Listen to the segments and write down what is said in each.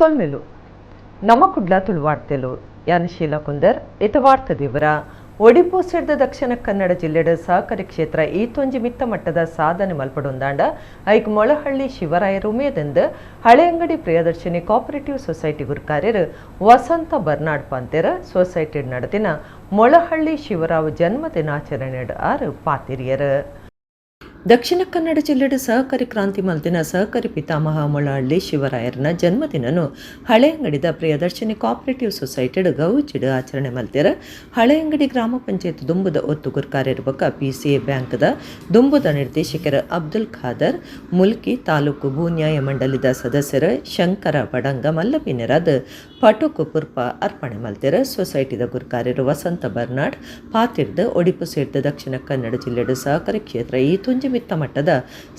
ಸೊಲ್ಮೆಲು ನಮ್ಮ ಕುಡ್ಲ ತುಳುವಾರ್ತೆಲು ಯಾನ್ ಶೀಲಾ ಕುಂದರ್ ಇತ ವಾರ್ತೆ ವಿವರ. ಒಡಿಪು ಸೇರ್ದ ದಕ್ಷಿಣ ಕನ್ನಡ ಜಿಲ್ಲೆಡ್ ಸಹಕಾರಿ ಕ್ಷೇತ್ರ ಈತೊಂಜಿ ಮಿತ್ತ ಮಟ್ಟದ ಸಾಧನೆ ಮಲ್ಪಡೊಂದಾಂಡ ಐಕ್ ಮೊಳಹಳ್ಳಿ ಶಿವರಾಯರು ಉಮೇದೆಂದು ಹಳೆಯಂಗಡಿ ಪ್ರಿಯದರ್ಶಿನಿ ಕೋಆಪರೇಟಿವ್ ಸೊಸೈಟಿ ಗುರುಕಾರ್ಯರು ವಸಂತ ಬರ್ನಾಡ್ ಪಂತೆರ್. ಸೊಸೈಟಿ ನಡೆದಿನ ಮೊಳಹಳ್ಳಿ ಶಿವರಾವ್ ಜನ್ಮ ದಿನಾಚರಣೆ ಆರು ಪಾತಿರಿಯರು. ದಕ್ಷಿಣ ಕನ್ನಡ ಜಿಲ್ಲೆಡ್ ಸಹಕಾರಿ ಕ್ರಾಂತಿ ಮಲ್ತಿನ ಸಹಕಾರಿ ಪಿತಾಮಹ ಮೊಳಹಳ್ಳಿ ಶಿವರಾಯರ್ನ ಜನ್ಮದಿನನು ಹಳೆಯಂಗಡಿದ ಪ್ರಿಯದರ್ಶಿನಿ ಕೋಆಪರೇಟಿವ್ ಸೊಸೈಟಿಡ್ ಗೌಜಿಡ್ ಆಚರಣೆ ಮಲ್ತೆರ್. ಹಳೆಯಂಗಡಿ ಗ್ರಾಮ ಪಂಚಾಯತ್ ದುಂಬುದ ಒತ್ತು ಗುರ್ಕಾರ್ಯರು ಬೊಕ್ಕ ಪಿಸಿಎ ಬ್ಯಾಂಕ್ದ ದುಂಬುದ ನಿರ್ದೇಶಕರು ಅಬ್ದುಲ್ ಖಾದರ್, ಮುಲ್ಕಿ ತಾಲೂಕು ಭೂನ್ಯಾಯ ಮಂಡಳಿದ ಸದಸ್ಯರು ಶಂಕರ ಬಡಂಗ ಮಲ್ಲಬಿನರಾದ್ ಪಟುಕು ಪುರ್ಪ ಅರ್ಪಣೆ ಮಲ್ತೆರ್. ಸೊಸೈಟಿದ ಗುರ್ಕಾರ್ಯರು ವಸಂತ ಬರ್ನಾಡ್ ಪಾತಿರ್ದ್ ಒಡಿಪು ಸೇರ್ದ ದಕ್ಷಿಣ ಕನ್ನಡ ಜಿಲ್ಲೆಡ್ ಸಹಕಾರಿ ಕ್ಷೇತ್ರ ಈತೊಂಜಿ ಮಿತ್ತ ಮಟ್ಟದ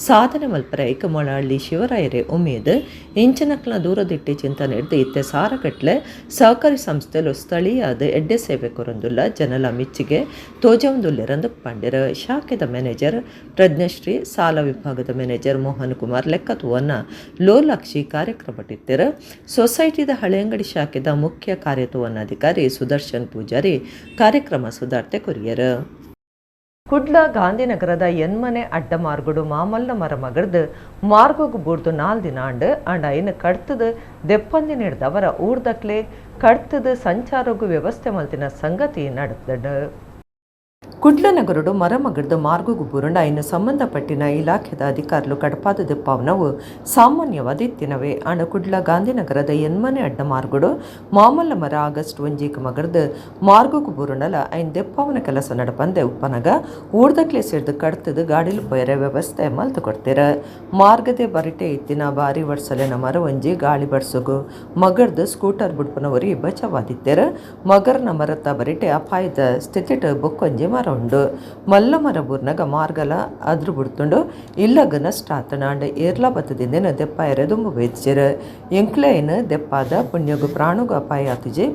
ಸಾಧನೆ ಮಲ್ಪರೆ ಐಕ್ ಮೊಳಹಳ್ಳಿ ಶಿವರಾಯರೇ ಉಮೇದ್. ಇಂಚಿನಕ್ಲ ದೂರದಿಟ್ಟಿ ಚಿಂತನೆ ಹಿಡ್ದು ಇತ್ತೆ ಸಾರಗಟ್ಲೆ ಸಹಕಾರಿ ಸಂಸ್ಥೆಲು ಸ್ಥಳೀಯಾದ ಎಡ್ಡೆ ಸೇವೆ ಕೊರೊಂದುಲ್ಲ ಜನಲ ಮೆಚ್ಚುಗೆ ತೋಜವಂದುಲ್ಲೆರಂದು ಪಂಡೆರ್. ಶಾಖೆದ ಮ್ಯಾನೇಜರ್ ಪ್ರಜ್ಞಶ್ರೀ, ಸಾಲ ವಿಭಾಗದ ಮ್ಯಾನೇಜರ್ ಮೋಹನ್ ಕುಮಾರ್ ಲೆಕ್ಕತುವನ್ನ ಲೋಲಾಕ್ಷಿ ಕಾರ್ಯಕ್ರಮಟ್ಟಿತ್ತೆರ್. ಸೊಸೈಟಿದ ಹಳೆಯಂಗಡಿ ಶಾಖೆದ ಮುಖ್ಯ ಕಾರ್ಯತುವನ್ನಾಧಿಕಾರಿ ಸುದರ್ಶನ್ ಪೂಜಾರಿ ಕಾರ್ಯಕ್ರಮ ಸುಧಾರ್ತೆ ಕೊರಿಯರ್. ಕುಡ್ಲ ಗಾಂಧಿನಗರದ ಎನ್ಮನೆ ಅಡ್ಡ ಮಾರ್ಗಡು ಮಾಮಲ್ಲ ಮರ ಮಗರ್ದು ಮಾರ್ಗೋಗು ಬೂರ್ದು 4 ದಿನ ಆಂಡ್ ಆಂಡ ಐನ್ ಕಡ್ತದ ದೆಪ್ಪಂದಿ ನೀಡ್ದವರ ಊರ್ದಕ್ಲೆ ಕಡ್ತದ ಸಂಚಾರೋಗು ವ್ಯವಸ್ಥೆ ಮಲ್ತಿನ ಸಂಗತಿ ನಡೆದ. ಕುಡ್ಲ ನಗರಡು ಮರ ಮಗರ್ದು ಮಾರ್ಗೋಗು ಬೂರುಂಡ ಐನು ಸಂಬಂಧಪಟ್ಟಿನ ಇಲಾಖೆದ ಅಧಿಕಾರಿಲು ಕಡಪಾದ ದೆಪ್ಪಾವನವು ಸಾಮಾನ್ಯವಾದ ಇತ್ತಿನವೆ. ಆಂಡ ಕುಡ್ಲ ಗಾಂಧಿನಗರದ ಎನ್ಮನೆ ಅಡ್ಡ ಮಾರ್ಗಡು ಮಾಮಲ್ಲ ಮರ ಆಗಸ್ಟ್ 1 ಮಗರ್ದು ಮಾರ್ಗೋಗು ಬೂರುಂಡಲ ಐನ್ ದೆಪ್ಪಾವನ ಕೆಲಸ ನಡಪಂದೆ ಉಪ್ಪನಗ ಊರ್ದಕ್ಲೆ ಸೇರ್ದು ಕಡ್ತದು ಗಾಡಿಲು ಪೋಯರೆ ವ್ಯವಸ್ಥೆ ಮಲ್ತು ಕೊಡ್ತೀರ. ಮಾರ್ಗದೆ ಬರಿಟೆ ಇತ್ತಿನ ಬಾರಿ ವರ್ಷಲೆನ ಮರ ಒಂಜಿ ಗಾಳಿ ಬಡ್ಸಗು ಮಗರ್ದು ಸ್ಕೂಟರ್ ಬುಡ್ಪನವರಿ ಬಚವಾದಿತ್ತೆರ. ಮಗರ್ನ ಮರತ್ತ ಬರಿಟೆ ಅಪಾಯದ ಸ್ಥಿತಿಟ್ ಬೊಕ್ಕೊಂಜಿ ಮರ ಉಂಡು. ಮಲ್ಲ ಮರ ಬೂರ್ನಗ ಮಾರ್ಗಲ ಅದ್ರು ಬುಡ್ತುಂಡು ಇಲ್ಲಗ ನಷ್ಟ ಆತನಾಂಡ ಏರ್ಲಾ ಬತ್ತದಿಂದೇನ ದೆಪ್ಪಾಯರೆ ದುಂಬು ಬೇಜ್ಜೆರ್. ಎಂಕ್ಲೈನ್ ದೆಪ್ಪಾದ ಪುಣ್ಯಗು ಪ್ರಾಣಗು ಅಪಾಯ ಆತಿಜಿ.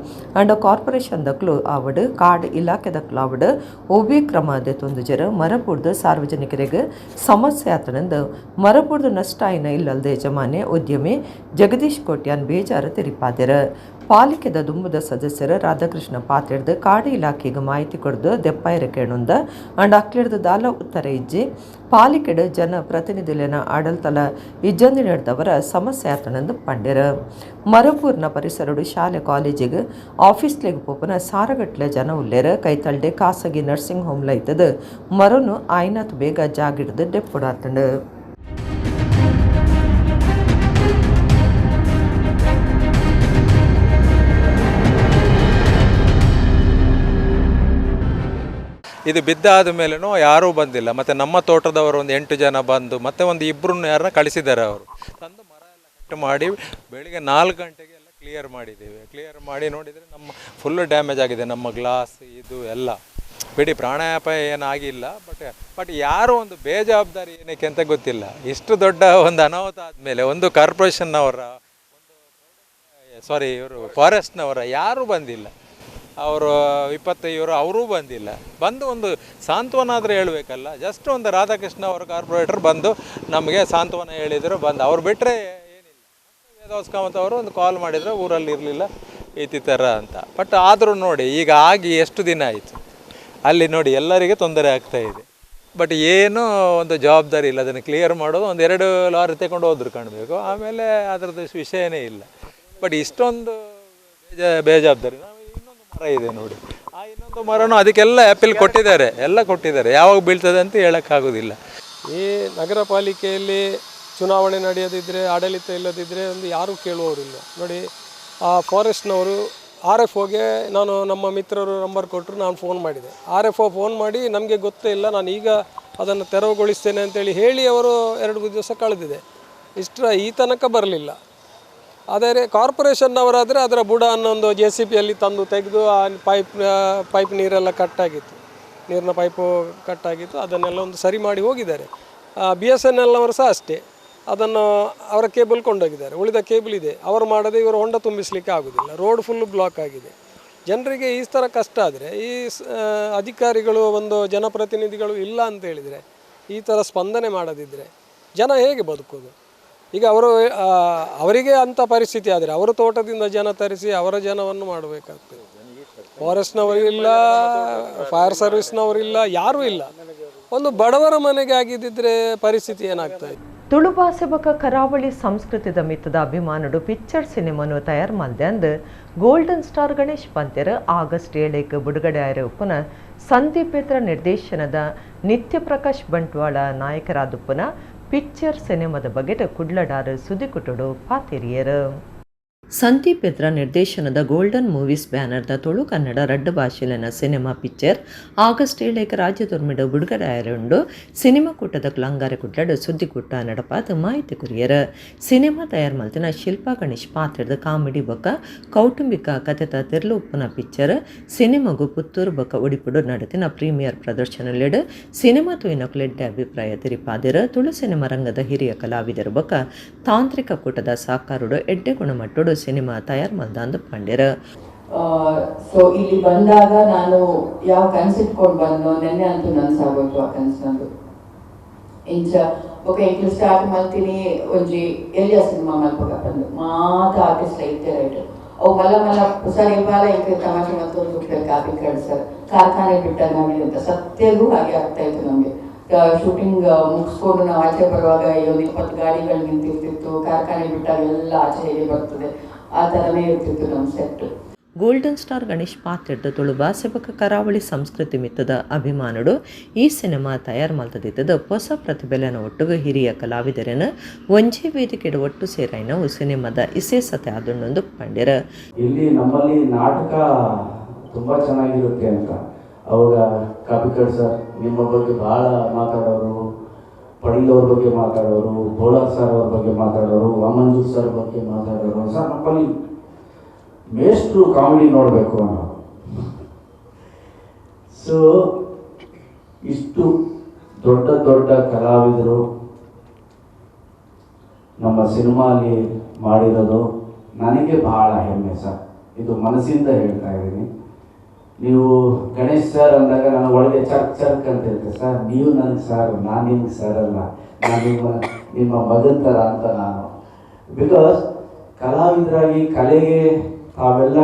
ಅಂಡ ಕಾರ್ಪೊರೇಷನ್ ದಕ್ಲು ಆವಡ್ ಕಾಡ್ ಇಲಾಖೆ ದಕ್ಲು ಆವಡ್ ಒವ್ವೇ ಕ್ರಮ ದೆತ್ತೊಂದುಜೆರ್. ಮರ ಬೂರ್ದು ಸಾರ್ವಜನಿಕರಿಗೆ ಸಮಸ್ಯೆ ಆತನಂದು ಮರ ಬೂರ್ದು ನಷ್ಟ ಆಯಿನ ಇಲ್ಲಲ್ದ ಯಜಮಾನೆ ಉದ್ಯಮಿ ಜಗದೀಶ್ ಕೋಟ್ಯಾನ್ ಬೇಜಾರು ತೆರಿಪಾದೆರ್. ಪಾಲಿಕೆದ ದುಂಬುದ ಸದಸ್ಯರು ರಾಧಾಕೃಷ್ಣ ಪಾತ್ರೆಡ್ದು ಕಾಡು ಇಲಾಖೆಗೆ ಮಾಹಿತಿ ಕೊಡ್ದು ದೆಪ್ಪಾಯರ ಕೇಣುಂದ ಅಂಡ್ ಅಕ್ಲೆಡ್ದು ದಾಲ ಉತ್ತರ ಇಜ್ಜಿ. ಪಾಲಿಕೆಡ್ ಜನ ಪ್ರತಿನಿಧಿಲೆನ ಆಡಳಿತಲ ಇಜ್ಜಂದಿ ನಡೆದವರ ಸಮಸ್ಯೆ ಆತನಂದು ಪಂಡೆರ್. ಮರಪೂರ್ನ ಪರಿಸರಡು ಶಾಲೆ ಕಾಲೇಜಿಗೆ ಆಫೀಸ್ಲೆಗ್ ಪೋಪುನ ಸಾರಗಟ್ಲೆ ಜನ ಉಲ್ಲೇರ್. ಕೈತಲ್ಡೆ ಖಾಸಗಿ ನರ್ಸಿಂಗ್ ಹೋಮ್ ಲೈತದ ಮರನು ಆಯ್ನಾತ್ ಬೇಗ ಜಾಗಿಡ್ದು ಡೆಪ್ಪುಡಾತಂಡು. ಇದು ಬಿದ್ದಾದ ಮೇಲೂ ಯಾರೂ ಬಂದಿಲ್ಲ. ಮತ್ತು ನಮ್ಮ ತೋಟದವರು ಒಂದು 8 ಜನ ಬಂದು ಮತ್ತು ಒಂದು ಇಬ್ಬರನ್ನು ಯಾರನ್ನ ಕಳಿಸಿದ್ದಾರೆ. ಅವರು ತಂದು ಮರ ಎಲ್ಲ ಕಟ್ ಮಾಡಿ ಬೆಳಿಗ್ಗೆ 4 ಗಂಟೆಗೆ ಎಲ್ಲ ಕ್ಲಿಯರ್ ಮಾಡಿದ್ದೇವೆ. ಕ್ಲಿಯರ್ ಮಾಡಿ ನೋಡಿದರೆ ನಮ್ಮ ಫುಲ್ಲು ಡ್ಯಾಮೇಜ್ ಆಗಿದೆ, ನಮ್ಮ ಗ್ಲಾಸ್ ಇದು ಎಲ್ಲ. ಬಿಡಿ ಪ್ರಾಣಾಪಾಯ ಏನಾಗಿಲ್ಲ, ಬಟ್ ಬಟ್ ಯಾರೂ ಒಂದು ಬೇಜವಾಬ್ದಾರಿ ಏನಕ್ಕೆ ಅಂತ ಗೊತ್ತಿಲ್ಲ. ಇಷ್ಟು ದೊಡ್ಡ ಒಂದು ಅನಾಹುತ ಆದಮೇಲೆ ಒಂದು ಕಾರ್ಪೊರೇಷನ್ನವರ, ಒಂದು ಸಾರಿ ಇವರು ಫಾರೆಸ್ಟ್ನವರ ಯಾರೂ ಬಂದಿಲ್ಲ. ಅವರು ವಿಪತ್ತು ಇವರು ಅವರೂ ಬಂದಿಲ್ಲ. ಬಂದು ಒಂದು ಸಾಂತ್ವನ ಆದರೆ ಹೇಳಬೇಕಲ್ಲ. ಜಸ್ಟ್ ಒಂದು ರಾಧಾಕೃಷ್ಣ ಅವರು ಕಾರ್ಪೊರೇಟರ್ ಬಂದು ನಮಗೆ ಸಾಂತ್ವನ ಹೇಳಿದರು ಬಂದು. ಅವ್ರು ಬಿಟ್ಟರೆ ಏನಿಲ್ಲ. ವೇದವಾಸ್ ಕಾಮತ್ ಅವರು ಒಂದು ಕಾಲ್ ಮಾಡಿದರು, ಊರಲ್ಲಿ ಇರಲಿಲ್ಲ ಈ ಥರ ಅಂತ. ಬಟ್ ಆದರೂ ನೋಡಿ ಈಗ ಆಗಿ ಎಷ್ಟು ದಿನ ಆಯಿತು, ಅಲ್ಲಿ ನೋಡಿ ಎಲ್ಲರಿಗೆ ತೊಂದರೆ ಆಗ್ತಾಯಿದೆ. ಬಟ್ ಏನೂ ಒಂದು ಜವಾಬ್ದಾರಿ ಇಲ್ಲ. ಅದನ್ನು ಕ್ಲಿಯರ್ ಮಾಡೋದು ಒಂದು 2 ಲಾರಿ ತಗೊಂಡು ಹೋದ್ರು ಕಾಣಬೇಕು, ಆಮೇಲೆ ಅದರದ್ದು ವಿಷಯನೇ ಇಲ್ಲ. ಬಟ್ ಇಷ್ಟೊಂದು ಬೇಜವಾಬ್ದಾರಿ. ನಾವು ಇನ್ನೊಂದು ಮರ ಇದೆ ನೋಡಿ, ಆ ಇನ್ನೊಂದು ಮರನೂ ಅದಕ್ಕೆಲ್ಲ ಆ್ಯಪಲ್ ಕೊಟ್ಟಿದ್ದಾರೆ, ಎಲ್ಲ ಕೊಟ್ಟಿದ್ದಾರೆ. ಯಾವಾಗ ಬೀಳ್ತದೆ ಅಂತ ಹೇಳೋಕ್ಕಾಗೋದಿಲ್ಲ. ಈ ನಗರ ಪಾಲಿಕೆಯಲ್ಲಿ ಚುನಾವಣೆ ನಡೆಯದಿದ್ದರೆ, ಆಡಳಿತ ಇಲ್ಲದಿದ್ದರೆ ಒಂದು ಯಾರೂ ಕೇಳುವವರಿಲ್ಲ ನೋಡಿ. ಆ ಫಾರೆಸ್ಟ್ನವರು ಆರ್ ಎಫ್ ಒಗೆ ನಾನು ನಮ್ಮ ಮಿತ್ರರು ನಂಬರ್ ಕೊಟ್ಟರು, ನಾನು ಫೋನ್ ಮಾಡಿದೆ. ಆರ್ ಎಫ್ ಒ ಫೋನ್ ಮಾಡಿ ನಮಗೆ ಗೊತ್ತೇ ಇಲ್ಲ, ನಾನು ಈಗ ಅದನ್ನು ತೆರವುಗೊಳಿಸ್ತೇನೆ ಅಂತೇಳಿ ಹೇಳಿ ಅವರು 2 ದಿವಸ ಕಳೆದಿದೆ, ಇಷ್ಟರ ಈ ತನಕ ಬರಲಿಲ್ಲ. ಆದರೆ ಕಾರ್ಪೊರೇಷನ್ನವರಾದರೆ ಅದರ ಬುಡ ಅನ್ನೊಂದು ಜೆ ಸಿ ಪಿಯಲ್ಲಿ ತಂದು ತೆಗೆದು ಆ ಪೈಪ್ ನೀರೆಲ್ಲ ಕಟ್ಟಾಗಿತ್ತು, ನೀರಿನ ಪೈಪು ಕಟ್ಟಾಗಿತ್ತು, ಅದನ್ನೆಲ್ಲ ಒಂದು ಸರಿ ಮಾಡಿ ಹೋಗಿದ್ದಾರೆ. ಬಿ ಎಸ್ ಎನ್ ಎಲ್ ಅವರು ಸಹ ಅಷ್ಟೇ, ಅದನ್ನು ಅವರ ಕೇಬಲ್ ಕೊಂಡೋಗಿದ್ದಾರೆ, ಉಳಿದ ಕೇಬಲ್ ಇದೆ. ಅವರು ಮಾಡದೆ ಇವರು ಹೊಂಡ ತುಂಬಿಸಲಿಕ್ಕೆ ಆಗೋದಿಲ್ಲ, ರೋಡ್ ಫುಲ್ಲು ಬ್ಲಾಕ್ ಆಗಿದೆ. ಜನರಿಗೆ ಈ ಥರ ಕಷ್ಟ ಆದರೆ ಈ ಅಧಿಕಾರಿಗಳು ಒಂದು ಜನಪ್ರತಿನಿಧಿಗಳು ಇಲ್ಲ ಅಂತ ಹೇಳಿದರೆ, ಈ ಥರ ಸ್ಪಂದನೆ ಮಾಡದಿದ್ದರೆ ಜನ ಹೇಗೆ ಬದುಕೋದು? ಈಗ ಅವರು ಅವರಿಗೆ ಅಂಥ ಪರಿಸ್ಥಿತಿ ಆದರೆ ಅವರ ತೋಟದಿಂದ ಜನ ತರಿಸಿ ಅವರ ಜನವನ್ನು ಮಾಡಬೇಕಾಗ್ತದೆ. ಫಾರೆಸ್ಟ್ನವರಿಲ್ಲ, ಫೈರ್ ಸರ್ವಿಸ್ನವರಿಲ್ಲ, ಯಾರೂ ಇಲ್ಲ. ಒಂದು ಬಡವರ ಮನೆಗೆ ಆಗಿದ್ದಿದ್ರೆ ಪರಿಸ್ಥಿತಿ ಏನಾಗ್ತಾ ಇದೆ? ತುಳು ಭಾಷೆ ಬೊಕ ಕರಾವಳಿ ಸಂಸ್ಕೃತಿದ ಮಿತ್ತದ ಅಭಿಮಾನುಡು ಪಿಕ್ಚರ್ ಸಿನಿಮಾನು ತಯಾರು ಮಲ್ದೆ ಅಂದ್ ಗೋಲ್ಡನ್ ಸ್ಟಾರ್ ಗಣೇಶ್ ಪಂತೆರ್ ಆಗಸ್ಟ್ 7ಕ್ಕೆ ಬಿಡುಗಡೆ ಆಯಿರ ಉಪ್ಪುನ ಸಂದೀಪೇತ್ರ ನಿರ್ದೇಶನದ ನಿತ್ಯ ಪ್ರಕಾಶ್ ಬಂಟ್ವಾಳ ನಾಯಕರಾದುಪ್ಪುನ ಪಿಕ್ಚರ್ ಸಿನಿಮಾದ ಬಗೆಟ್ ಕುಡ್ಲಡಾರು ಸುದಿಕುಟುಡು ಪಾತೆರಿಯರು. ಸಂದೀಪ್ ಎದ್ರ ನಿರ್ದೇಶನದ ಗೋಲ್ಡನ್ ಮೂವೀಸ್ ಬ್ಯಾನರ್ದ ತುಳು ಕನ್ನಡ ರಡ್ಡು ಭಾಷೆಲಿನ cinema picture August 7ಕ್ಕೆ ರಾಜ್ಯದೊರ್ಮಿಡು ಬಿಡುಗಡೆ ಆಯರುಂಡು. ಸಿನಿಮಾ ಕೂಟದ ಕ್ಲಂಗಾರೆ ಕುಡ್ಲಡು ಸುದ್ದಿಕೂಟ ನಡಪಾದ ಮಾಹಿತಿ ಕುರಿಯರ್. ಸಿನಿಮಾ ತಯಾರು ಮಲ್ತಿನ ಶಿಲ್ಪಾ ಗಣೇಶ್ ಪಾತ್ರದ ಕಾಮಿಡಿ ಬೊಕ್ಕ ಕೌಟುಂಬಿಕ ಕಥೆತ ತಿರ್ಲು ಉಪ್ಪುನ ಪಿಕ್ಚರ್ ಸಿನಿಮಾಗು ಪುತ್ತೂರು ಬೊಕ್ಕ ಒಡಿಪುಡು ನಡತಿನ ಪ್ರೀಮಿಯರ್ ಪ್ರದರ್ಶನಲೆಡು ಸಿನಿಮಾ ತೂಯಿನಕುಲೆಡ್ಡೆ ಅಭಿಪ್ರಾಯ ತಿರಿಪಾದಿರ. ತುಳು ಸಿನಿಮಾ ರಂಗದ ಹಿರಿಯ ಕಲಾವಿದರು ಬೊಕ್ಕ ತಾಂತ್ರಿಕ ಕೂಟದ ಸಾಕಾರುಡು ಎಡ್ಡೆ ಗುಣಮಟ್ಟಡು ಸಿನಿಮಾ ತಯಾರು ಮಲ್ದಾಂದು ಪಂಡ್ಯರ. ಸೊ ಇಲ್ಲಿ ಬಂದಾಗ ನಾನು ಯಾವ ಕನ್ಸಿಟ್ಕೊಂಡು ಬಂದೋ, ನೆನ್ನೆ ಅಂತೂ ನನ್ಸಾಗೋಯ್ತು ಆ ಕನ್ಸು ನಂದು. ಇಂಚ ಓಕೆ, ಎಂಕ್ಲು ಸ್ಟಾರ್ಟ್ ಮಲ್ತೀನಿ ಒಂಜಿ ಎಲ್ಲಿಯ ಸಿನಿಮಾ ಮಲ್ಪಗ ಬಂದು ಮಾತ ಆರ್ಟಿಸ್ಟ್ ಐತೆ, ರೈಟ್. ಅವು ಮಲ್ಲ ಮಲ್ಲ ಸರ್ ಇವಾಲ ಎಂಕ್ ತಮಾಷೆ ಮಲ್ತೊಂದು ಕಾಪಿಕಾಡ್ ಸರ್, ಕಾರ್ಖಾನೆ ಬಿಟ್ಟಂಗಾಗಿದೆ ಅಂತ. ಸತ್ಯಗೂ ಹಾಗೆ ಆಗ್ತಾ ಇತ್ತು ನಮಗೆ. ಶೂಟಿಂಗ್ ಮುಗಿಸ್ಕೊಂಡು ನಾವು ಆಚೆ ಬರುವಾಗ ಒಂದು 20 ಗಾಡಿಗಳು ನಿಂತಿರ್ತಿತ್ತು. ಕಾರ್ಖಾನೆ ಬಿಟ್ಟಾಗ ಎಲ್ಲ ಆಚೆ ಹೇಗೆ ಬರ್ತದೆ, ಆ ಥರನೇ ಇರ್ತಿತ್ತು ನಮ್ಮ set. Golden star Ganesh ಪಾತ್ರೆಡ್ದು Tulu ಭಾಷೆ ಬೊಕ್ಕ ಕರಾವಳಿ ಸಂಸ್ಕೃತಿ ಮಿತ್ತದ ಅಭಿಮಾನುಡು ಈ ಸಿನಿಮಾ ತಯಾರು ಮಲ್ತದಿತ್ತದ ಹೊಸ ಪ್ರತಿಭೆಲೆನ ಒಟ್ಟುಗು ಹಿರಿಯ ಕಲಾವಿದರನ್ನು ಒಂಜೇ ವೇದಿಕೆಡು ಒಟ್ಟು ಸೇರಾಯಿನವು ಸಿನಿಮಾದ ಇಸೇಸತೆ ಆದುಂಡೊಂದು ಪಂಡ್ಯರ. ಇಲ್ಲಿ ನಮ್ಮಲ್ಲಿ ನಾಟಕ ತುಂಬ ಚೆನ್ನಾಗಿರುತ್ತೆ ಅಂತ ಅವಾಗ ಕಾಪಿಕಾಡ್ ಸರ್ ನಿಮ್ಮ ಬಗ್ಗೆ ಭಾಳ ಮಾತಾಡೋರು, ಪಡೀಲ್ ಅವ್ರ ಬಗ್ಗೆ ಮಾತಾಡೋರು, ಬೋಳಾರ್ ಸರ್ ಅವ್ರ ಬಗ್ಗೆ ಮಾತಾಡೋರು, ವಾಮಂಜೂರ್ ಸರ್ ಬಗ್ಗೆ ಮಾತಾಡೋರು. ಸರ್, ನಮ್ಮಲ್ಲಿ ಮೇಷ್ಟ್ರು ಕಾಮಿಡಿ ನೋಡಬೇಕು ಅನ್ನೋ. ಸೊ ಇಷ್ಟು ದೊಡ್ಡ ದೊಡ್ಡ ಕಲಾವಿದರು ನಮ್ಮ ಸಿನಿಮಾಲಿ ಮಾಡಿರೋದು ನನಗೆ ಬಹಳ ಹೆಮ್ಮೆ ಸರ್. ಇದು ಮನಸ್ಸಿಂದ ಹೇಳ್ತಾ ಇದ್ದೀನಿ. ನೀವು ಗಣೇಶ್ ಸರ್ ಅಂದಾಗ ನಾನು ಒಳಗೆ ಚರ್ಕ್ ಚರ್ಕ್ ಅಂತ ಇರುತ್ತೆ ಸರ್. ನೀವು ನನಗೆ ಸರ್, ನಾನು ನಿಮ್ಗೆ ಸರ್ ಅಲ್ಲ, ನಾನು ನಿಮ್ಮ ನಿಮ್ಮ ಮಗನ ಥರ ಅಂತ ನಾನು. Because ಕಲಾವಿದರಾಗಿ ಕಲೆಗೆ ತಾವೆಲ್ಲ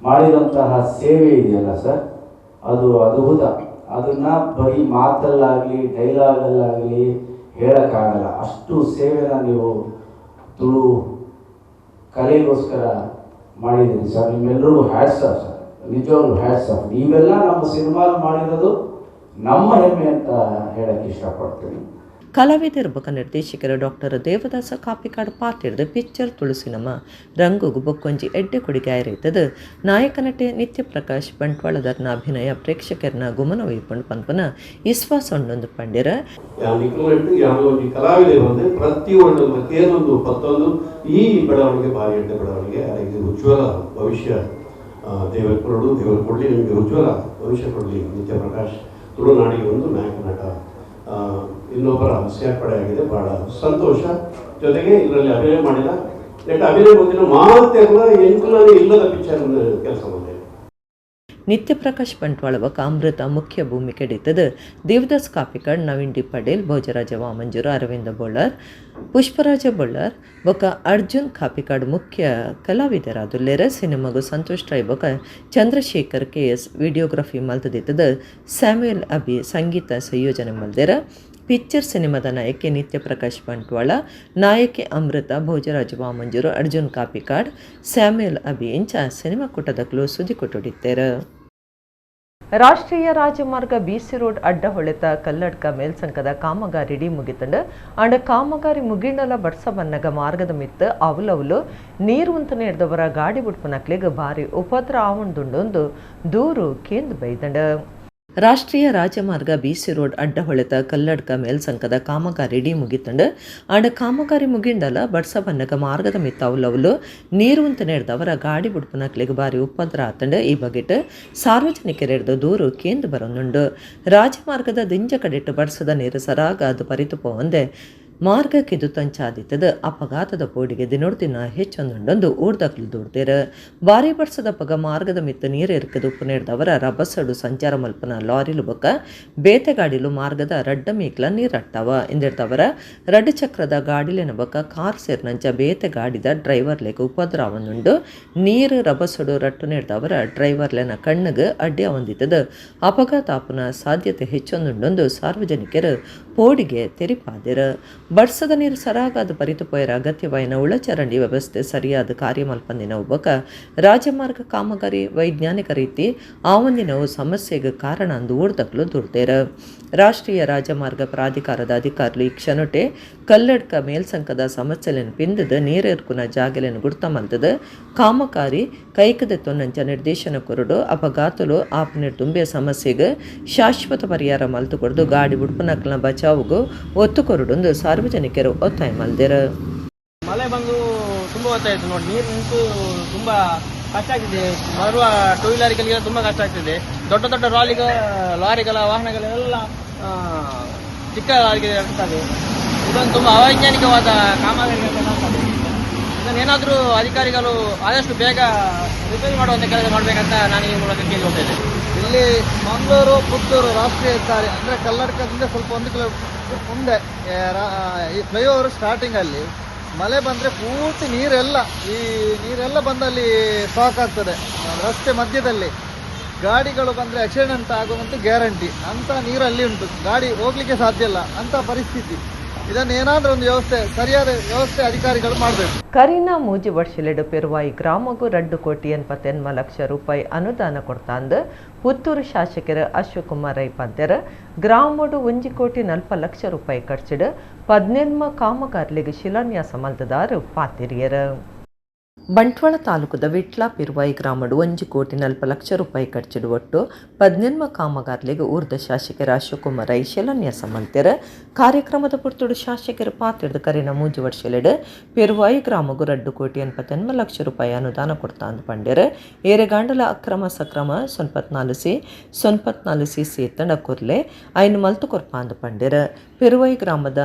ಮಾಡಿದಂತಹ ಸೇವೆ ಇದೆಯಲ್ಲ ಸರ್, ಅದು ಅದ್ಭುತ. ಅದನ್ನು ಬರೀ ಮಾತಲ್ಲಾಗಲಿ ಡೈಲಾಗಲ್ಲಾಗಲಿ ಹೇಳೋಕ್ಕಾಗಲ್ಲ. ಅಷ್ಟು ಸೇವೆನ ನೀವು ತುಳು ಕಲೆಗೋಸ್ಕರ ಮಾಡಿದ್ದೀರಿ ಸರ್. ನಿಮ್ಮೆಲ್ಲರಿಗೂ hats off sir, ನಿಜವಾಗ್ಲೂ ಹ್ಯಾಟ್ಸ್ ಆಫ್. ನೀವೆಲ್ಲ ನಮ್ಮ ಸಿನಿಮಾ ಮಾಡಿರೋದು ನಮ್ಮ ಹೆಮ್ಮೆ ಅಂತ ಹೇಳಕ್ಕೆ ಇಷ್ಟಪಡ್ತೀನಿ. ಕಲಾವಿದರು ಬೊಕ ನಿರ್ದೇಶಕರು ಡಾಕ್ಟರ್ ದೇವದಾಸ ಕಾಪಿಕಾಡ್ ಪಾತಿರ್ದು ಪಿಕ್ಚರ್ ತುಳು ಸಿನಿಮಾ ರಂಗುಗು ಬೊಕ್ಕೊಂಜಿ ಎಡ್ಡೆ ಕೊಡುಗೆ ಆಯಿರ್ತದೆ. ನಾಯಕ ನಟೆ ನಿತ್ಯ ಪ್ರಕಾಶ್ ಬಂಟ್ವಾಳದರ್ನ ಅಭಿನಯ ಪ್ರೇಕ್ಷಕರನ್ನ ಗುಮನ ಒಯ್ಪುಂಡು ಪನ್ಪುನ ವಿಶ್ವಾಸ ಉಂಡೊಂದು ಪಂಡ್ಯರ. ನಿಖಿಲ್ ಯಾವುದೋ ಒಂಜಿ ಕಲಾವಿದೆ ಬಂದು ಪ್ರತಿಯೊಂದು ಕೇರೊಂದು ಪತ್ತೊಂದು ಈ ಬೆಳವಣಿಗೆ ಭಾರಿ ಎಡ್ಡೆ ಬೆಳವಣಿಗೆ. ಇದು ಉಜ್ವಲ ಭವಿಷ್ಯ ದೇವರು ಕೊರಡು, ದೇವರು ಕೊಡಲಿ ನಿಮಗೆ, ಉಜ್ವಲ ಭವಿಷ್ಯ ಕೊಡಲಿ. ನಿತ್ಯ ಪ್ರಕಾಶ್ ತುಳುನಾಡಿಗೆ ಒಂದು ನಾಯಕ ನಟ ಇನ್ನೊಬ್ಬರ ಸೇರ್ಪಡೆಯಾಗಿದೆ, ಬಹಳ ಸಂತೋಷ. ಜೊತೆಗೆ ಇದರಲ್ಲಿ ಅಭಿನಯ ಮಾಡಿದ ನೆಟ್ ಅಭಿನಯ ಮುಂದಿನ ಮಾತೆಲ್ಲ ಎಂಕುಲನೇ ಇಲ್ಲದ ಪಿಕ್ಚರ್ ಕೆಲಸ ಮಾಡಿದೆ. ನಿತ್ಯ ಪ್ರಕಾಶ್ ಬಂಟ್ವಾಳ ಬೊಕ ಅಮೃತ ಮುಖ್ಯ ಭೂಮಿಕೆ ಡಿತ್ತದು. ದೇವದಾಸ್ ಕಾಪಿಕಾಡ್, ನವೀನ್ ಡಿ ಪಟೇಲ್, ಭೋಜರಾಜ ವಾಮಂಜೂರು, ಅರವಿಂದ ಬೊಳ್ಳಾರ್, ಪುಷ್ಪರಾಜ ಬೊಳ್ಳಾರ್ ಬೊಕ ಅರ್ಜುನ್ ಕಾಪಿಕಾಡ್ ಮುಖ್ಯ ಕಲಾವಿದರಾದುಲ್ಲೆರ. ಸಿನಿಮಾಗು ಸಂತೋಷ್ ರೈ ಬೊಕ Chandrashekar K S videography ಮಲ್ತದಿತ್ತದು. Samuel Abhi ಸಂಗೀತ ಸಂಯೋಜನೆ ಮಲ್ದೆರ. ಪಿಕ್ಚರ್ ಸಿನಿಮಾದ ನಾಯಕಿ ನಿತ್ಯ ಪ್ರಕಾಶ್ ಬಂಟ್ವಾಳ, ನಾಯಕಿ ಅಮೃತ, ಭೋಜರಾಜ ವಾಮಂಜೂರು, ಅರ್ಜುನ್ ಕಾಪಿಕಾಡ್, ಸ್ಯಾಮ್ಯುಯಲ್ ಅಬಿ ಇಂಚ ಸಿನಿಮಾ ಕೂಟದಕ್ಲು ಸುದ್ದಿ ಕೊಟ್ಟುಡಿತ್ತೇರು. ರಾಷ್ಟ್ರೀಯ ರಾಜಮಾರ್ಗ ಬಿಸಿ ರೋಡ್ ಅಡ್ಡ ಹೊಳೆತ ಕಲ್ಲಡ್ಕ ಮೇಲ್ಸಂಕದ ಕಾಮಗಾರಿ ಡಿ ಮುಗಿತಂಡು. ಅಂಡ ಕಾಮಗಾರಿ ಮುಗಿಂಡಲ ಬಡ್ಸ ಬನ್ನಗ ಮಾರ್ಗದ ಮಿತ್ತ ಅವಲವಲು ನೀರು ಉಂತನೆ ಹಿಡ್ದವರ ಗಾಡಿ ಬುಡ್ಪನಕ್ಲಿಗ್ ಭಾರಿ ಉಪದ್ರ ಆವೊಂದುಂಡೊಂದು ದೂರು ಕೇಂದ್ರ ಬೈದಂಡ. ರಾಷ್ಟ್ರೀಯ ರಾಜಮಾರ್ಗ ಬಿಸಿ ರೋಡ್ ಅಡ್ಡ ಹೊಳೆತ ಕಲ್ಲಡ್ಕ ಮೇಲ್ಸಂಕದ ಕಾಮಗಾರಿ ಡಿ ಮುಗಿತಂಡು. ಆಂಡ ಕಾಮಗಾರಿ ಮುಗಿಂಡಲ ಬಡ್ಸ ಬನ್ನಗ ಮಾರ್ಗದ ಮಿತ್ತ ಅವಲವಲು ನೀರು ಉಂತನೆ ಹಿಡ್ದವರ ಗಾಡಿ ಬುಡ್ಪನಕ್ಲಿಗ್ ಭಾರಿ ಉಪದ್ರ ಆತಂಡು. ಈ ಬಗೆಟ್ ಸಾರ್ವಜನಿಕರೆಡ್ದು ದೂರು ಕೇಂದ್ರ ಬರೊಂದುಂಡು. ರಾಜಮಾರ್ಗದ ದಿಂಜ ಕಡೆಟ್ಟು ಬಡ್ಸದ ನೀರು ಸರಾಗ ಅದು ಪರಿತು ಪೋವಂದೆ ಮಾರ್ಗ ಕಿದು ತಂಚಾದಿತ್ತದ ಅಪಘಾತದ ಪೋಡಿಗೆ ದಿನೊಡ್ದಿನ ಹೆಚ್ಚೊಂದುಂಡೊಂದು ಊರ್ದಕ್ಲು ದೂಡ್ದೇರು. ಭಾರಿ ಬರ್ಸದ ಪಗ ಮಾರ್ಗದ ಮಿತ್ತ ನೀರು ಉಪ್ಪು ನೇರ್ದವರ ರಭಸಡು ಸಂಚಾರ ಮಲ್ಪನ ಲಾರಿಲು ಬೊಕ್ಕ ಬೇತೆ ಗಾಡಿಲು ಮಾರ್ಗದ ರಡ್ಡ ಮೀಕ್ಲ ನೀರಟ್ಟವ ಇಂದಿರ್ತವರ ರಡ್ಡು ಚಕ್ರದ ಗಾಡಿಲೆನ ಬೊಕ್ಕ ಕಾರ್ ಸೇರ್ನಂಚ ಬೇತೆ ಗಾಡಿದ ಡ್ರೈವರ್ಲೆಗ್ ಉಪದ್ರವನುಂಡು. ನೀರು ರಭಸಡು ರಟ್ಟು ನೇರ್ದವರ ಡ್ರೈವರ್ಲೆನ ಕಣ್ಣುಗು ಅಡ್ಡಿ ಹೊಂದಿತ್ತದ ಅಪಘಾತ ಆಪುನ ಸಾಧ್ಯತೆ ಹೆಚ್ಚೊಂದುಂಡೊಂದು ಸಾರ್ವಜನಿಕರು ಪೋಡಿಗೆ ತೆರಿಪಾದಿರು. ಬರ್ಸದ ನೀರು ಸರಾಗಾದ ಪರಿತು ಪೋಯರ ಅಗತ್ಯವಾಯಿನ ಉಳಚರಂಡಿ ವ್ಯವಸ್ಥೆ ಸರಿಯಾದ ಕಾರ್ಯಮಲ್ಪಂದಿನ ಬೊಕ್ಕ ರಾಜಮಾರ್ಗ ಕಾಮಗಾರಿ ವೈಜ್ಞಾನಿಕ ರೀತಿ ಆವಂದಿನವು ಸಮಸ್ಯೆಗೆ ಕಾರಣ ಅಂದು ಊರ್ದಕ್ಲು ದುರ್ದೇರು. ರಾಷ್ಟ್ರೀಯ ರಾಜಮಾರ್ಗ ಪ್ರಾಧಿಕಾರದ ಅಧಿಕಾರಿಗಳು ಈ ಕ್ಷಣಟೆ ಕಲ್ಲಡ್ಕ ಮೇಲ್ಸಂಕದ ಸಮಸ್ಯೆలను ಪಿಂದದ ನೀರೇರ್ಕುನ ಜಾಗಲೆನ್ ಗುರ್ತ ಮಲ್ತದ ಕಾಮಗಾರಿ ಕೈಕದ ತೊನ್ನಂಚ ನಿರ್ದೇಶನ ಕೊರಡು ಅಪಘಾತಲು ಆಪನಿರ್ ತುಂಬೆ ಸಮಸ್ಯೆಗೆ ಶಾಶ್ವತ ಪರಿಹಾರ ಮಲ್ತು ಕೊರದು ಗಾಡಿ ಬುಡ್ಪನಕ್ಲನ ಬಚಾವುಗು ಒತ್ತು ಕೊರಡೊಂದು ಸಾರ್ವಜನಿಕರು ಒತ್ತಾಯ ಮಲ್ದಿರು. ಮಳೆ ಬಂದು ತುಂಬ ಹೊತ್ತಾಯಿತು ನೋಡಿ, ನೀರು ನಿಂತು ತುಂಬ ಕಷ್ಟ ಆಗ್ತಿದೆ. ಬರುವ ಟೂ ವೀಲರ್ಗಳಿಗೆ ತುಂಬ ಕಷ್ಟ ಆಗ್ತಿದೆ. ದೊಡ್ಡ ದೊಡ್ಡ ಲಾರಿಗಳ ವಾಹನಗಳೆಲ್ಲ ಚಿಕ್ಕ ಲಾರಿಗೆ ಇರ್ತದೆ. ಇದೊಂದು ತುಂಬ ಅವೈಜ್ಞಾನಿಕವಾದ ಕಾಮಗಾರಿ ಅಂತ ಕಾಣ್ತದೆ. ಇದನ್ನು ಏನಾದರೂ ಅಧಿಕಾರಿಗಳು ಆದಷ್ಟು ಬೇಗ ರಿಪೇರಿ ಮಾಡುವಂಥ ಕೆಲಸ ಮಾಡಬೇಕಂತ ನಾನು ಈ ಮೂಲಕ ಕೇಳಿಕೊಳ್ತಾ ಇದ್ದೇನೆ. ಇಲ್ಲಿ ಮಂಗಳೂರು ಪುತ್ತೂರು ರಾಷ್ಟ್ರೀಯ ಹೆದ್ದಾರಿ ಅಂದರೆ ಕಲ್ಲಡ್ಕದಿಂದ ಸ್ವಲ್ಪ 1 ಕಿಲೋಮೀಟರ್ ಮುಂದೆ ಈ ಫ್ಲೈಓವರ್ ಸ್ಟಾರ್ಟಿಂಗಲ್ಲಿ ಮಳೆ ಬಂದರೆ ಪೂರ್ತಿ ನೀರೆಲ್ಲ ಈ ನೀರೆಲ್ಲ ಬಂದಲ್ಲಿ ಸ್ಟಾಕ್ ಆಗ್ತದೆ. ರಸ್ತೆ ಮಧ್ಯದಲ್ಲಿ ಗಾಡಿಗಳು ಬಂದರೆ ಆಕ್ಸಿಡೆಂಟ್ ಆಗುವಂತೂ ಗ್ಯಾರಂಟಿ. ಅಂಥ ನೀರು ಅಲ್ಲಿ ಉಂಟು, ಗಾಡಿ ಹೋಗಲಿಕ್ಕೆ ಸಾಧ್ಯ ಇಲ್ಲ ಅಂಥ ಪರಿಸ್ಥಿತಿ. ಇದನ್ನು ಏನಾದರೂ ಒಂದು ವ್ಯವಸ್ಥೆ, ಸರಿಯಾದ ವ್ಯವಸ್ಥೆ ಅಧಿಕಾರಿಗಳು ಮಾಡಬೇಕು. ಕರೀನಾ ಮೂಜಿ ವರ್ಷಲೆಡು ಪೆರುವಾಯಿ ಗ್ರಾಮಗೂ 2 ಕೋಟಿ 88 ಲಕ್ಷ ರೂಪಾಯಿ ಅನುದಾನ ಕೊಡ್ತಾಂದು ಪುತ್ತೂರು ಶಾಸಕರ ಅಶ್ವಕುಮಾರ್ ರೈ ಪಂತೆರ್ ಗ್ರಾಮಡು 1 ಕೋಟಿ 40 ಲಕ್ಷ ರೂಪಾಯಿ ಖರ್ಚಿಡು 18 ಕಾಮಗಾರಿಗಳಿಗೆ ಶಿಲಾನ್ಯಾಸ ಮಲ್ತದಾರು ಪಾತಿರಿಯರು. ಬಂಟ್ವಾಳ ತಾಲೂಕದ ವಿಟ್ಲ ಪಿರುವಾಯಿ ಗ್ರಾಮಡು 1 ಕೋಟಿ 40 ಲಕ್ಷ ರೂಪಾಯಿ ಖರ್ಚಿಡು ಒಟ್ಟು 18 ಕಾಮಗಾರಿಗಳಿಗೆ ಊರ್ದ ಶಾಸಕರ ಅಶೋಕುಮಾರ್ ರೈ ಶಿಲಾನ್ಯಾಸ ಮಲ್ತೆರ್. ಕಾರ್ಯಕ್ರಮದ ಪುರ್ತುಡು ಶಾಸಕರು ಪಾತಿರ್ದು ಕರಿನ ಮೂಜಿ ವರ್ಷಲೆಡು ಪೆರುವಾಯಿ ಗ್ರಾಮಗೂ 2 ಕೋಟಿ 88 ಲಕ್ಷ ರೂಪಾಯಿ ಅನುದಾನ ಕೊಡ್ತಾ ಅಂದ್ ಪಂಡೆರ್. ಏರೆಗಾಂಡಲ ಅಕ್ರಮ ಸಕ್ರಮ 94 C 94 C ತಂಡ ಕುರ್ಲೆ ಐನು ಮಲ್ತು ಕೊರ್ಪ ಅಂದ್ ಪಂಡೆರ್. ಪೆರುವಾಯಿ ಗ್ರಾಮದ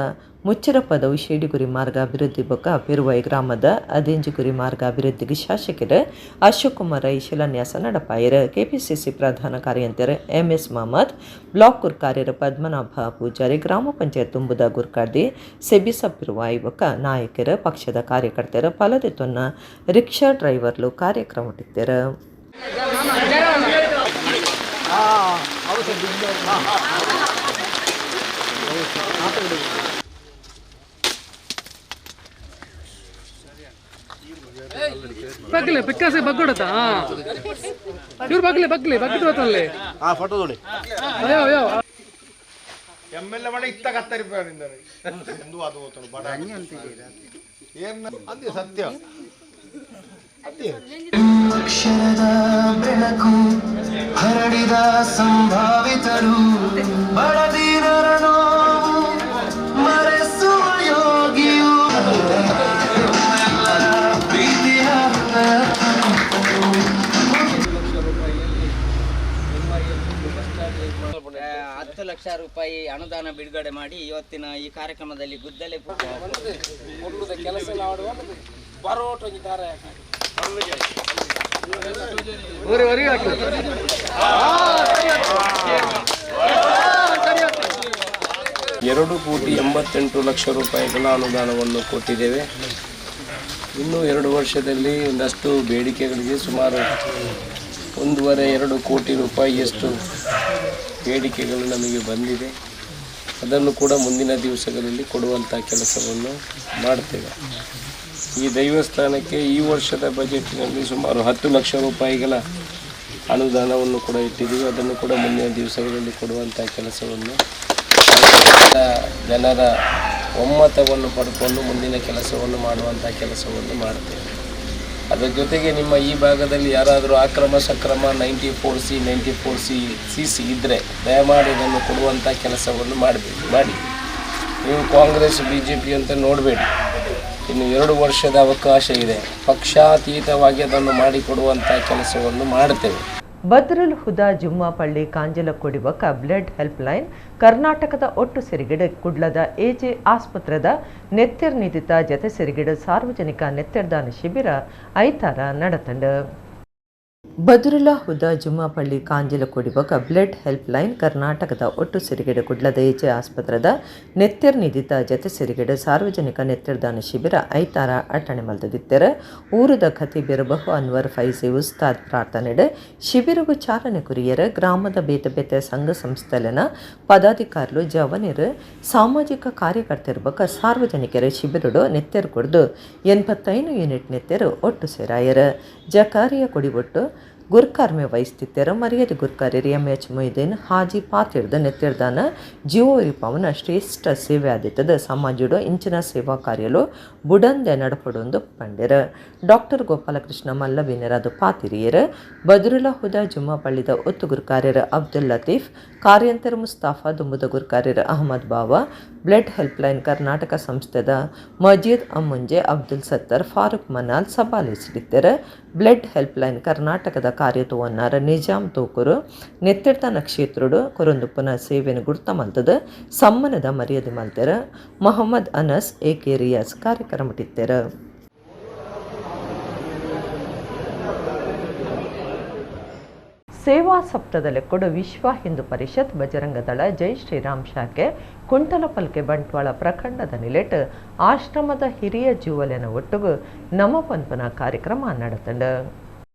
ಮುಚ್ಚಿರಪದವು ಶೇಡಿಗುರಿ ಮಾರ್ಗ ಅಭಿವೃದ್ಧಿ ಬೊಕ್ಕ ಪೆರುವಾಯಿ ಗ್ರಾಮದ ಅದಿಂಜಿಗುರಿ ಮಾರ್ಗ ಅಭಿವೃದ್ಧಿಗೆ ಶಾಸಕರು ಅಶೋಕುಮಾರ್ ರೈ ಶಿಲಾನ್ಯಾಸ ನಡಪಾಯರು. ಕೆಪಿಸಿಸಿ ಪ್ರಧಾನ ಕಾರ್ಯಂತರು MS Mohammed, block ಗುರ್ಕಾರ್ಯರು Padmanabha Poojary, ಗ್ರಾಮ ಪಂಚಾಯತ್ ತುಂಬುದ ಗುರ್ಕಾರ್ದಿ ಸೆಬಿಸ ಪಿರುವಾಯಿ ಬೊಕ್ಕ ನಾಯಕರು, ಪಕ್ಷದ ಕಾರ್ಯಕರ್ತರು, ಪಲದೆತ್ತೊನ್ನ ರಿಕ್ಷಾ ಡ್ರೈವರ್ಲು ಕಾರ್ಯಕ್ರಮ ಇಟ್ಟಿದ್ದರು. ಬಗ್ಲೆ ಪಿಕ್ಕಾಸೆ ಬಗ್ಗೊಡತಾ ಇವ್ರು ಬಗ್ಲೆ ಬಗ್ಲೆ ಬಗ್ಗಿಟ್ಟು ಆ ಫೋಟೋ ನೋಡಿ. ಅಯ್ಯೋ ಅಯ್ಯೋ ಎಮ್ಎಲ್ಎ ಮಳೆ ಇತ್ತ ಕತ್ತರಿದ್ದಾರೆ ಎಂದು ಅದು ಹೋತನು ಬಡ ಏನು ಅದೇ ಸತ್ಯ ಅದೇ. ಅಕ್ಷರದ ಬೆಳಕು ಹರಡಿದ ಸಂಭಾವಿತರು ಬಡದೀನರ ನೋವು ಮರೆಸುವ ಯೋಗಿಯು ಪ್ರೀತಿಯ 10 ಲಕ್ಷ ರೂಪಾಯಿ ಅನುದಾನ ಬಿಡುಗಡೆ ಮಾಡಿ ಇವತ್ತಿನ ಈ ಕಾರ್ಯಕ್ರಮದಲ್ಲಿ ಗುದ್ದಲೆ 2 ಕೋಟಿ 88 ಲಕ್ಷ ರೂಪಾಯಿಗಳ ಅನುದಾನವನ್ನು ಕೊಟ್ಟಿದ್ದೇವೆ. ಇನ್ನು 2 ವರ್ಷದಲ್ಲಿ ಒಂದಷ್ಟು ಬೇಡಿಕೆಗಳಿಗೆ ಸುಮಾರು 1.5-2 ಕೋಟಿ ರೂಪಾಯಿಯಷ್ಟು ಬೇಡಿಕೆಗಳು ನಮಗೆ ಬಂದಿದೆ. ಅದನ್ನು ಕೂಡ ಮುಂದಿನ ದಿವಸಗಳಲ್ಲಿ ಕೊಡುವಂಥ ಕೆಲಸವನ್ನು ಮಾಡ್ತೇವೆ. ಈ ದೇವಸ್ಥಾನಕ್ಕೆ ಈ ವರ್ಷದ ಬಜೆಟಿನಲ್ಲಿ ಸುಮಾರು 10 ಲಕ್ಷ ರೂಪಾಯಿಗಳ ಅನುದಾನವನ್ನು ಕೂಡ ಇಟ್ಟಿದ್ದೀವಿ. ಅದನ್ನು ಕೂಡ ಮುಂದಿನ ದಿವಸಗಳಲ್ಲಿ ಕೊಡುವಂಥ ಕೆಲಸವನ್ನು ಜನರ ಒಮ್ಮತವನ್ನು ಪಡ್ಕೊಂಡು ಮುಂದಿನ ಕೆಲಸವನ್ನು ಮಾಡುವಂಥ ಕೆಲಸವನ್ನು ಮಾಡ್ತೇವೆ. ಅದರ ಜೊತೆಗೆ ನಿಮ್ಮ ಈ ಭಾಗದಲ್ಲಿ ಯಾರಾದರೂ ಅಕ್ರಮ ಸಕ್ರಮ 94C 94C CC ಇದ್ದರೆ ದಯಮಾಡಿ ಅದನ್ನು ಕೊಡುವಂಥ ಕೆಲಸವನ್ನು ಮಾಡಬೇಕು ಮಾಡಿ. ನೀವು ಕಾಂಗ್ರೆಸ್ BJP ಅಂತ ನೋಡಬೇಡಿ. ಇನ್ನು 2 ವರ್ಷದ ಅವಕಾಶ ಇದೆ. ಪಕ್ಷಾತೀತವಾಗಿ ಅದನ್ನು ಮಾಡಿಕೊಡುವಂಥ ಕೆಲಸವನ್ನು ಮಾಡ್ತೇವೆ. ಬದ್ರುಲ್ ಹುದಾ ಜುಮ್ಮಾಪಳ್ಳಿ ಕಾಂಜಲಕೋಡಿ ಬೊಕ್ಕ ಬ್ಲಡ್ ಹೆಲ್ಪ್ ಲೈನ್ ಕರ್ನಾಟಕದ ಒಟ್ಟು ಸಿರಿಗಿಡ ಕುಡ್ಲದ ಎಜೆ ಆಸ್ಪತ್ರೆದ ನೆತ್ತೆರ್ ನಿಧಿತ ಜತೆ ಸಿರಿಗಿಡ ಸಾರ್ವಜನಿಕ ನೆತ್ತೆರ್ದಾನ ಶಿಬಿರ ಐತಾರ ನಡತಂಡು. ಬದ್ರುಲ್ಲಾ ಹುದಾ ಜುಮ್ಮಾಪಳ್ಳಿ ಕಾಂಜಲಕೋಡಿ ಬೊಕ್ಕ ಬ್ಲಡ್ ಹೆಲ್ಪ್ ಲೈನ್ ಕರ್ನಾಟಕದ ಒಟ್ಟು ಸಿರಿಗೆಡೆ ಕುಡ್ಲದ ಎಜೆ ಆಸ್ಪತ್ರೆದ ನೆತ್ತೆರ್ ನಿಧಿತ ಜತೆ ಸಿರಿಗೆಡೆ ಸಾರ್ವಜನಿಕ ನೆತ್ತೆರ್ದಾನ ಶಿಬಿರ ಐತಾರ ಅಟ್ಟಣೆ ಮಲ್ತದಿತ್ತೆರ್. ಊರದ ಖತೀಬೆರ್ ಬಹು ಅನ್ವರ್ ಫೈಜಿ ಉಸ್ತಾದ್ ಪ್ರಾರ್ಥನೆಡ್ ಶಿಬಿರಗು ಚಾಲನೆ ಕುರಿಯರ್. ಗ್ರಾಮದ ಬೇತೆ ಬೇತೆ ಸಂಘ ಸಂಸ್ಥೆಲೆನ ಪದಾಧಿಕಾರಿಲು, ಜವನಿರು, ಸಾಮಾಜಿಕ ಕಾರ್ಯಕರ್ತರ ಬೊಕ್ಕ ಸಾರ್ವಜನಿಕರ ಶಿಬಿರಡು ನೆತ್ತೆರ್ ಕೊಡ್ದು 85 ಯೂನಿಟ್ ನೆತ್ತೆರ್ ಒಟ್ಟು ಸೇರಾಯರ್. ಜಕಾರಿಯ ಕೊಡಿಬೊಟ್ಟು ಗುರ್ಕಾರ್ಮೆ ವಹಿಸ್ತಿತ್ತೆರು. ಮರ್ಯಾದೆ ಗುರ್ಕಾರ್ಯರು ಎಂ ಎಚ್ ಮೊಯ್ದೀನ್ ಹಾಜಿ ಪಾತಿರ್ದ ನೆತ್ತಿರ್ದಾನ ಜೀವೋರಿಪವನ ಶ್ರೇಷ್ಠ ಸೇವೆ ಆದಿತ್ತದ ಸಮಾಜಡು ಇಂಚಿನ ಸೇವಾ ಕಾರ್ಯಲು ಬುಡಂದೆ ನಡಪಡೊಂದು ಪಂಡೆರು. ಡಾಕ್ಟರ್ ಗೋಪಾಲಕೃಷ್ಣ ಮಲ್ಲವಿನರಾದ ಪಾತಿರಿಯರು. ಬದ್ರುಲ್ಲಾ ಹುದಾ ಜುಮ್ಮಾಪಳ್ಳಿದ ಒತ್ತು ಗುರ್ಕಾರ್ಯರು ಅಬ್ದುಲ್ ಲತೀಫ್, ಕಾರ್ಯಂತರ ಮುಸ್ತಾಫಾ, ದುಂಬುದ ಗುರ್ಕಾರ್ಯರು ಅಹಮದ್ ಬಾವಾ, ಬ್ಲಡ್ ಹೆಲ್ಪ್ಲೈನ್ ಕರ್ನಾಟಕ ಸಂಸ್ಥೆದ ಮಜೀದ್ ಅಮ್ಮುಂಜೆ, ಅಬ್ದುಲ್ ಸತ್ತರ್, ಫಾರೂಕ್ ಮನಾಲ್ ಸಭಾಲಿಸಿಡಿತ್ತೆರು. ಬ್ಲಡ್ ಹೆಲ್ಪ್ಲೈನ್ ಕರ್ನಾಟಕದ ಕಾರ್ಯತುವನ್ನಾರ ನಿಜಾಮ್ ತೋಕುರು ನೆತ್ತಿಡ್ತನ ಕ್ಷೇತ್ರಡು ಕೊರೊಂದುಪ್ಪನ ಸೇವೆಯನ್ನು ಗುರ್ತ ಮಲ್ತದ ಸಮ್ಮನದ ಮರ್ಯಾದೆ ಮಲ್ತೆರ. ಮೊಹಮ್ಮದ್ ಅನಸ್, ಎ ಕೆ ರಿಯಾಜ್ ಕಾರ್ಯಕ್ರಮ ಇತ್ತೆರ್. ಸೇವಾ ಸಪ್ತದ ಲೆಕ್ಕೊಡು ವಿಶ್ವ ಹಿಂದೂ ಪರಿಷತ್ ಬಜರಂಗದಳ ಜೈ ಶ್ರೀರಾಮ್ ಶಾಖೆ ಕುಂಟಲಪಲ್ಕೆ ಬಂಟ್ವಾಳ ಪ್ರಖಂಡದ ನಿಲೆಟ್ ಆಶ್ರಮದ ಹಿರಿಯ ಜೀವಲೆನ ಒಟ್ಟುಗು ನಮ ಪನ್ಪನ ಕಾರ್ಯಕ್ರಮ ನಡೆತಂಡು.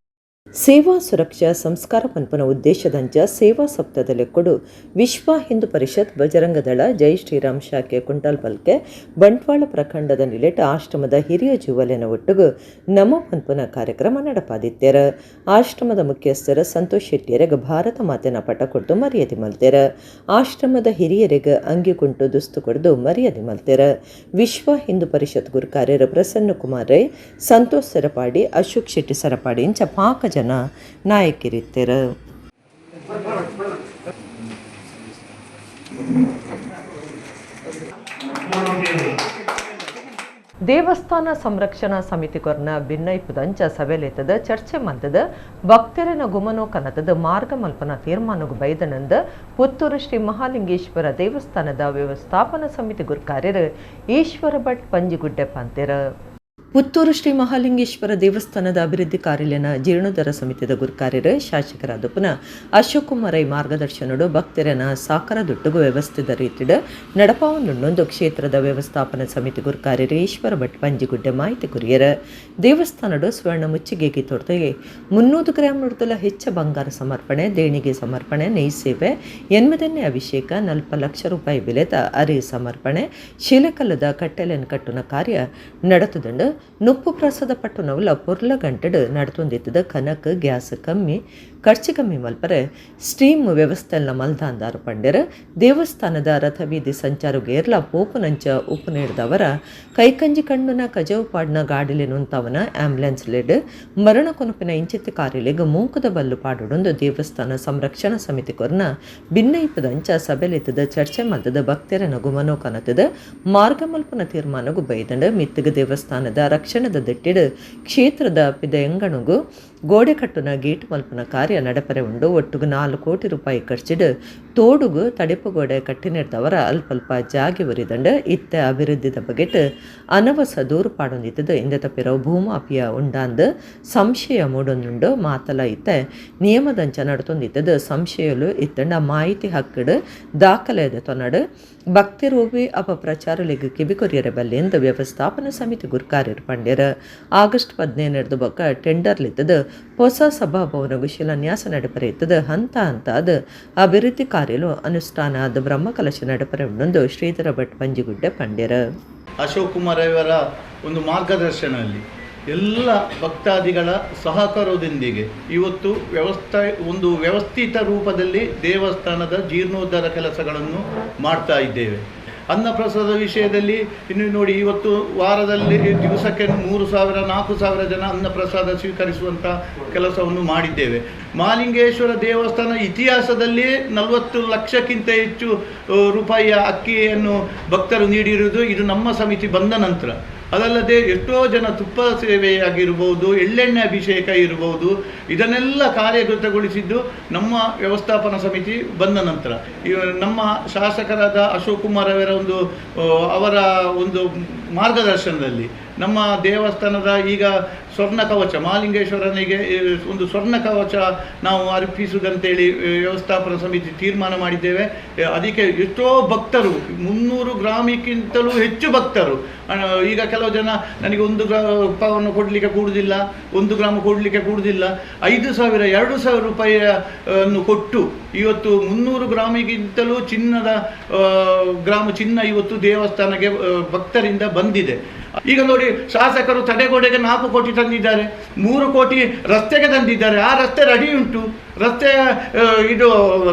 ಸೇವಾ ಸುರಕ್ಷಾ ಸಂಸ್ಕಾರ ಪನ್ಪನ ಉದ್ದೇಶದಂಚ ಸೇವಾ ಸಪ್ತದ ಲೆಕ್ಕೊಡು ವಿಶ್ವ ಹಿಂದೂ ಪರಿಷತ್ ಬಜರಂಗದಳ ಜೈ ಶ್ರೀರಾಮ್ ಶಾಖೆ ಕುಂಟಲ್ಪಲ್ಕೆ ಬಂಟ್ವಾಳ ಪ್ರಖಂಡದ ನಿಲೆಟ್ ಆಶ್ರಮದ ಹಿರಿಯ ಜೀವಲೆನ ಒಟ್ಟುಗು ನಮ ಪನ್ಪನ ಕಾರ್ಯಕ್ರಮ ನಡಪಾದಿತ್ತೆರ್. ಆಶ್ರಮದ ಮುಖ್ಯಸ್ಥರ ಸಂತೋಷ್ ಶೆಟ್ಟಿಯರೆಗ್ ಭಾರತ ಮಾತೆನ ಪಟ ಕೊಡ್ದು ಮರ್ಯಾದೆ ಮಲ್ತೆರ್. ಆಶ್ರಮದ ಹಿರಿಯರೆಗ್ ಅಂಗಿ ಕುಂಟು ದುಸ್ತು ಕೊಡ್ದು ಮರ್ಯಾದೆ ಮಲ್ತೆರ್. ವಿಶ್ವ ಹಿಂದೂ ಪರಿಷತ್ ಗುರುಕಾರ್ಯರು ಪ್ರಸನ್ನ ಕುಮಾರ್ ರೈ, ಸಂತೋಷ್ ಸರಪಾಡಿ, ಅಶೋಕ್ ಶೆಟ್ಟಿ ಸರಪಾಡಿ ಇಂಚ ಪಾಕ ಜನ ನಾಯಕಿರಿತ್ತೆರ್. ದೇವಸ್ಥಾನ ಸಂರಕ್ಷಣಾ ಸಮಿತಿ ಕೊರ್ನ ಭಿನ್ನೈಪುದಂಚ ಸಭೆಲೇತದ ಚರ್ಚೆ ಮಲ್ತದ ಭಕ್ತರನ ಗುಮನೋ ಕನತದ ಮಾರ್ಗ ಮಲ್ಪನ ತೀರ್ಮಾನಗು ಬೈದನಂದ ಪುತ್ತೂರು ಶ್ರೀ ಮಹಾಲಿಂಗೇಶ್ವರ ದೇವಸ್ಥಾನದ ವ್ಯವಸ್ಥಾಪನಾ ಸಮಿತಿ ಗುರುಕಾರ್ಯರು ಈಶ್ವರ ಭಟ್ ಪಂಜಿಗುಡ್ಡೆ ಪಂತೆರ್. ಪುತ್ತೂರು ಶ್ರೀ ಮಹಾಲಿಂಗೇಶ್ವರ ದೇವಸ್ಥಾನದ ಅಭಿವೃದ್ಧಿ ಕಾರ್ಯಾಲಯನ ಜೀರ್ಣೋದ್ಧಾರ ಸಮಿತಿದ ಗುರುಕಾರ್ಯರು ಶಾಸಕರಾದ ಪುನಃ ಅಶೋಕ್ ಕುಮಾರ್ ರೈ ಮಾರ್ಗದರ್ಶನಡು ಭಕ್ತರನ ಸಾಕಾರ ದುಟ್ಟುಗು ವ್ಯವಸ್ಥಿತ ರೀತಿಡು ನಡಪಾವೊಂದು ಕ್ಷೇತ್ರದ ವ್ಯವಸ್ಥಾಪನಾ ಸಮಿತಿ ಗುರುಕಾರ್ಯರು ಈಶ್ವರ ಭಟ್ ಪಂಜಿಗುಡ್ಡೆ ಮಾಹಿತಿ ಕುರಿಯರು. ದೇವಸ್ಥಾನಡು ಸ್ವರ್ಣ ಮುಚ್ಚಿಗೆಗೆ ತೊಡತೆಗೆ 300 ಗ್ರಾಂ ನುಡ್ದಲ ಹೆಚ್ಚ ಬಂಗಾರ ಸಮರ್ಪಣೆ, ದೇಣಿಗೆ ಸಮರ್ಪಣೆ, ನೆಯ್ ಸೇವೆ, 80ನೇ ಅಭಿಷೇಕ, 40 ಲಕ್ಷ ರೂಪಾಯಿ ಬೆಲೆದ ಅರಿ ಸಮರ್ಪಣೆ, ಶೀಲಕಲ್ಲದ ಕಟ್ಟೆಲೆನ್ ಕಟ್ಟುನ ಕಾರ್ಯ ನಡತದಂಡು. ನುಪ್ಪು ಪ್ರಸಾದ ಪಟ್ಟುನವಲ ಪೊರ್ಲ ಗಂಟೆಡು ನಡತೊಂದಿತ್ತದ. ಕನಕ್ ಗ್ಯಾಸ್ ಕಮ್ಮಿ ಖರ್ಚು ಕಮ್ಮಿ ಮಲ್ಪರೆ ಸ್ಟೀಮ್ ವ್ಯವಸ್ಥೆಲ್ನ ಮಲ್ದಾಂದಾರು ಪಂಡೆರ್. ದೇವಸ್ಥಾನದ ರಥಬೀದಿ ಸಂಚಾರಗೇರ್ಲ ಪೋಪುನಂಚ ಉಪ್ಪು ನೀಡಿದವರ ಕೈಕಂಜಿ ಕಣ್ಣುನ ಕಜವು ಪಾಡ್ನ ಗಾಡಿಲೆ ನುಂತವನ ಆಂಬ್ಯುಲೆನ್ಸ್ ಲೆಡ್ ಮರಣ ಕೊನಪಿನ ಇಂಚಿತ್ತಿ ಕಾರ್ಯಲೆಗ್ ಮೂಕದ ಬಲ್ಲು ಪಾಡೊಡೊಂದು ದೇವಸ್ಥಾನ ಸಂರಕ್ಷಣಾ ಸಮಿತಿ ಕೊರ್ನ ಭಿನ್ನೈಪದಂಚ ಸಭೆಲೆತ್ತದ ಚರ್ಚೆ ಮಲ್ತದ ಭಕ್ತರನ ಗುಮನೋ ಕನತದ ಮಾರ್ಗ ಮಲ್ಪನ ತೀರ್ಮಾನಗು ಬೈದಂಡ. ಮಿತ್ತಗ ದೇವಸ್ಥಾನದ ರಕ್ಷಣದ ದಿಟ್ಟಿಡು ಕ್ಷೇತ್ರದ ಪಿದೆಂಗಣಗು ಗೋಡೆ ಕಟ್ಟುನ ಗೇಟ್ ಮಲ್ಪನ ಕಾರ್ಯ ನಡಪರೆ ಉಂಡು. ಒಟ್ಟುಗು 4 ಕೋಟಿ ರೂಪಾಯಿ ಖರ್ಚಿಡು ತೋಡುಗು ತಡಿಪು ಗೋಡೆ ಕಟ್ಟಿನಿಡ್ದವರ ಅಲ್ಪಲ್ಪ ಜಾಗೆ ಒರಿದಂಡ. ಇತ್ತ ಅಭಿವೃದ್ಧಿದ ಬಗೆಟ್ ಅನವಸ ದೂರು ಪಾಡೊಂದಿತ್ತದು. ಇಂದ ತಪ್ಪಿರೋ ಭೂಮಾಫಿಯ ಉಂಡಾಂದು ಸಂಶಯ ಮೂಡೊಂದುಂಡು. ಮಾತಲ ಇತ್ತ ನಿಯಮದಂಚ ನಡತೊಂದಿತ್ತದು. ಸಂಶಯಲು ಇತ್ತಂಡ ಮಾಹಿತಿ ಹಕ್ಕಡು ದಾಖಲೆದ ತೊನಡು ಭಕ್ತರೋವಿ ಅಪಪ್ರಚಾರಲಿಗೆ ಕಿವಿಕೊರಿಯರ ಬಲ್ಲಿಂದ ವ್ಯವಸ್ಥಾಪನಾ ಸಮಿತಿ ಗುರ್ಕಾರ್ಯರು ಪಂಡ್ಯರು. ಆಗಸ್ಟ್ 15 ಬೊಕ್ಕ ಟೆಂಡರ್ಲಿತ್ತದು ಹೊಸ ಸಭಾಭವನಗು ಶಿಲಾನ್ಯಾಸ ನಡಪರೆ ಇತ್ತದು. ಹಂತ ಹಂತ ಅದು ಅಭಿವೃದ್ಧಿ ಕಾರ್ಯಲು ಅನುಷ್ಠಾನ ಆದ ಬ್ರಹ್ಮಕಲಶ ನಡಪರೆ ಉಂಡೊಂದು ಶ್ರೀಧರ ಭಟ್ ಪಂಜಿಗುಡ್ಡೆ ಪಂಡ್ಯರು. ಅಶೋಕ್ ಕುಮಾರ್ ಅವರ ಒಂದು ಮಾರ್ಗದರ್ಶನದಲ್ಲಿ ಎಲ್ಲ ಭಕ್ತಾದಿಗಳ ಸಹಕಾರದೊಂದಿಗೆ ಇವತ್ತು ಒಂದು ವ್ಯವಸ್ಥಿತ ರೂಪದಲ್ಲಿ ದೇವಸ್ಥಾನದ ಜೀರ್ಣೋದ್ಧಾರ ಕೆಲಸಗಳನ್ನು ಮಾಡ್ತಾ ಇದ್ದೇವೆ. ಅನ್ನಪ್ರಸಾದ ವಿಷಯದಲ್ಲಿ ಇನ್ನು ನೋಡಿ, ಇವತ್ತು ವಾರದಲ್ಲಿ ದಿವಸಕ್ಕೆ 3,000 4,000 ಜನ ಅನ್ನಪ್ರಸಾದ ಸ್ವೀಕರಿಸುವಂಥ ಕೆಲಸವನ್ನು ಮಾಡಿದ್ದೇವೆ. ಮಹಾಲಿಂಗೇಶ್ವರ ದೇವಸ್ಥಾನ ಇತಿಹಾಸದಲ್ಲಿ 40 ಲಕ್ಷಕ್ಕಿಂತ ಹೆಚ್ಚು ರೂಪಾಯಿಯ ಅಕ್ಕಿಯನ್ನು ಭಕ್ತರು ನೀಡಿರುವುದು ಇದು ನಮ್ಮ ಸಮಿತಿ ಬಂದ ನಂತರ. ಅದಲ್ಲದೆ ಎಷ್ಟೋ ಜನ ತುಪ್ಪ ಸೇವೆಯಾಗಿರ್ಬೋದು, ಎಳ್ಳೆಣ್ಣೆ ಅಭಿಷೇಕ ಇರ್ಬೋದು, ಇದನ್ನೆಲ್ಲ ಕಾರ್ಯಗತಗೊಳಿಸಿದ್ದು ನಮ್ಮ ವ್ಯವಸ್ಥಾಪನಾ ಸಮಿತಿ ಬಂದ ನಂತರ. ನಮ್ಮ ಶಾಸಕರಾದ ಅಶೋಕ್ ಕುಮಾರ್ ಅವರ ಒಂದು ಅವರ ಒಂದು ಮಾರ್ಗದರ್ಶನದಲ್ಲಿ ನಮ್ಮ ದೇವಸ್ಥಾನದ ಈಗ ಸ್ವರ್ಣ ಕವಚ, ಮಹಾಲಿಂಗೇಶ್ವರನಿಗೆ ಒಂದು ಸ್ವರ್ಣ ಕವಚ ನಾವು ಅರ್ಪಿಸುವುದಂತೇಳಿ ವ್ಯವಸ್ಥಾಪನಾ ಸಮಿತಿ ತೀರ್ಮಾನ ಮಾಡಿದ್ದೇವೆ. ಅದಕ್ಕೆ ಎಷ್ಟೋ ಭಕ್ತರು, 300 ಗ್ರಾಮಕ್ಕಿಂತಲೂ ಹೆಚ್ಚು ಭಕ್ತರು. ಈಗ ಕೆಲವು ಜನ ನನಗೆ 1 ಗ್ರಾಮವನ್ನು ಕೊಡಲಿಕ್ಕೆ ಕೂಡುವುದಿಲ್ಲ, 1 ಗ್ರಾಮ ಕೊಡಲಿಕ್ಕೆ ಕೂಡುವುದಿಲ್ಲ, 5,000 2,000 ರೂಪಾಯಿಯನ್ನು ಕೊಟ್ಟು ಇವತ್ತು 300 ಗ್ರಾಮಿಗಿಂತಲೂ ಚಿನ್ನದ ಗ್ರಾಮ ಚಿನ್ನ ಇವತ್ತು ದೇವಸ್ಥಾನಕ್ಕೆ ಭಕ್ತರಿಂದ ಬಂದಿದೆ. ಈಗ ನೋಡಿ, ಶಾಸಕರು ತಡೆಗೋಡೆಗೆ 4 ಕೋಟಿ ತಂದಿದ್ದಾರೆ, 3 ಕೋಟಿ ರಸ್ತೆಗೆ ತಂದಿದ್ದಾರೆ. ಆ ರಸ್ತೆ ರೆಡಿ ಉಂಟು, ರಸ್ತೆ ಇದು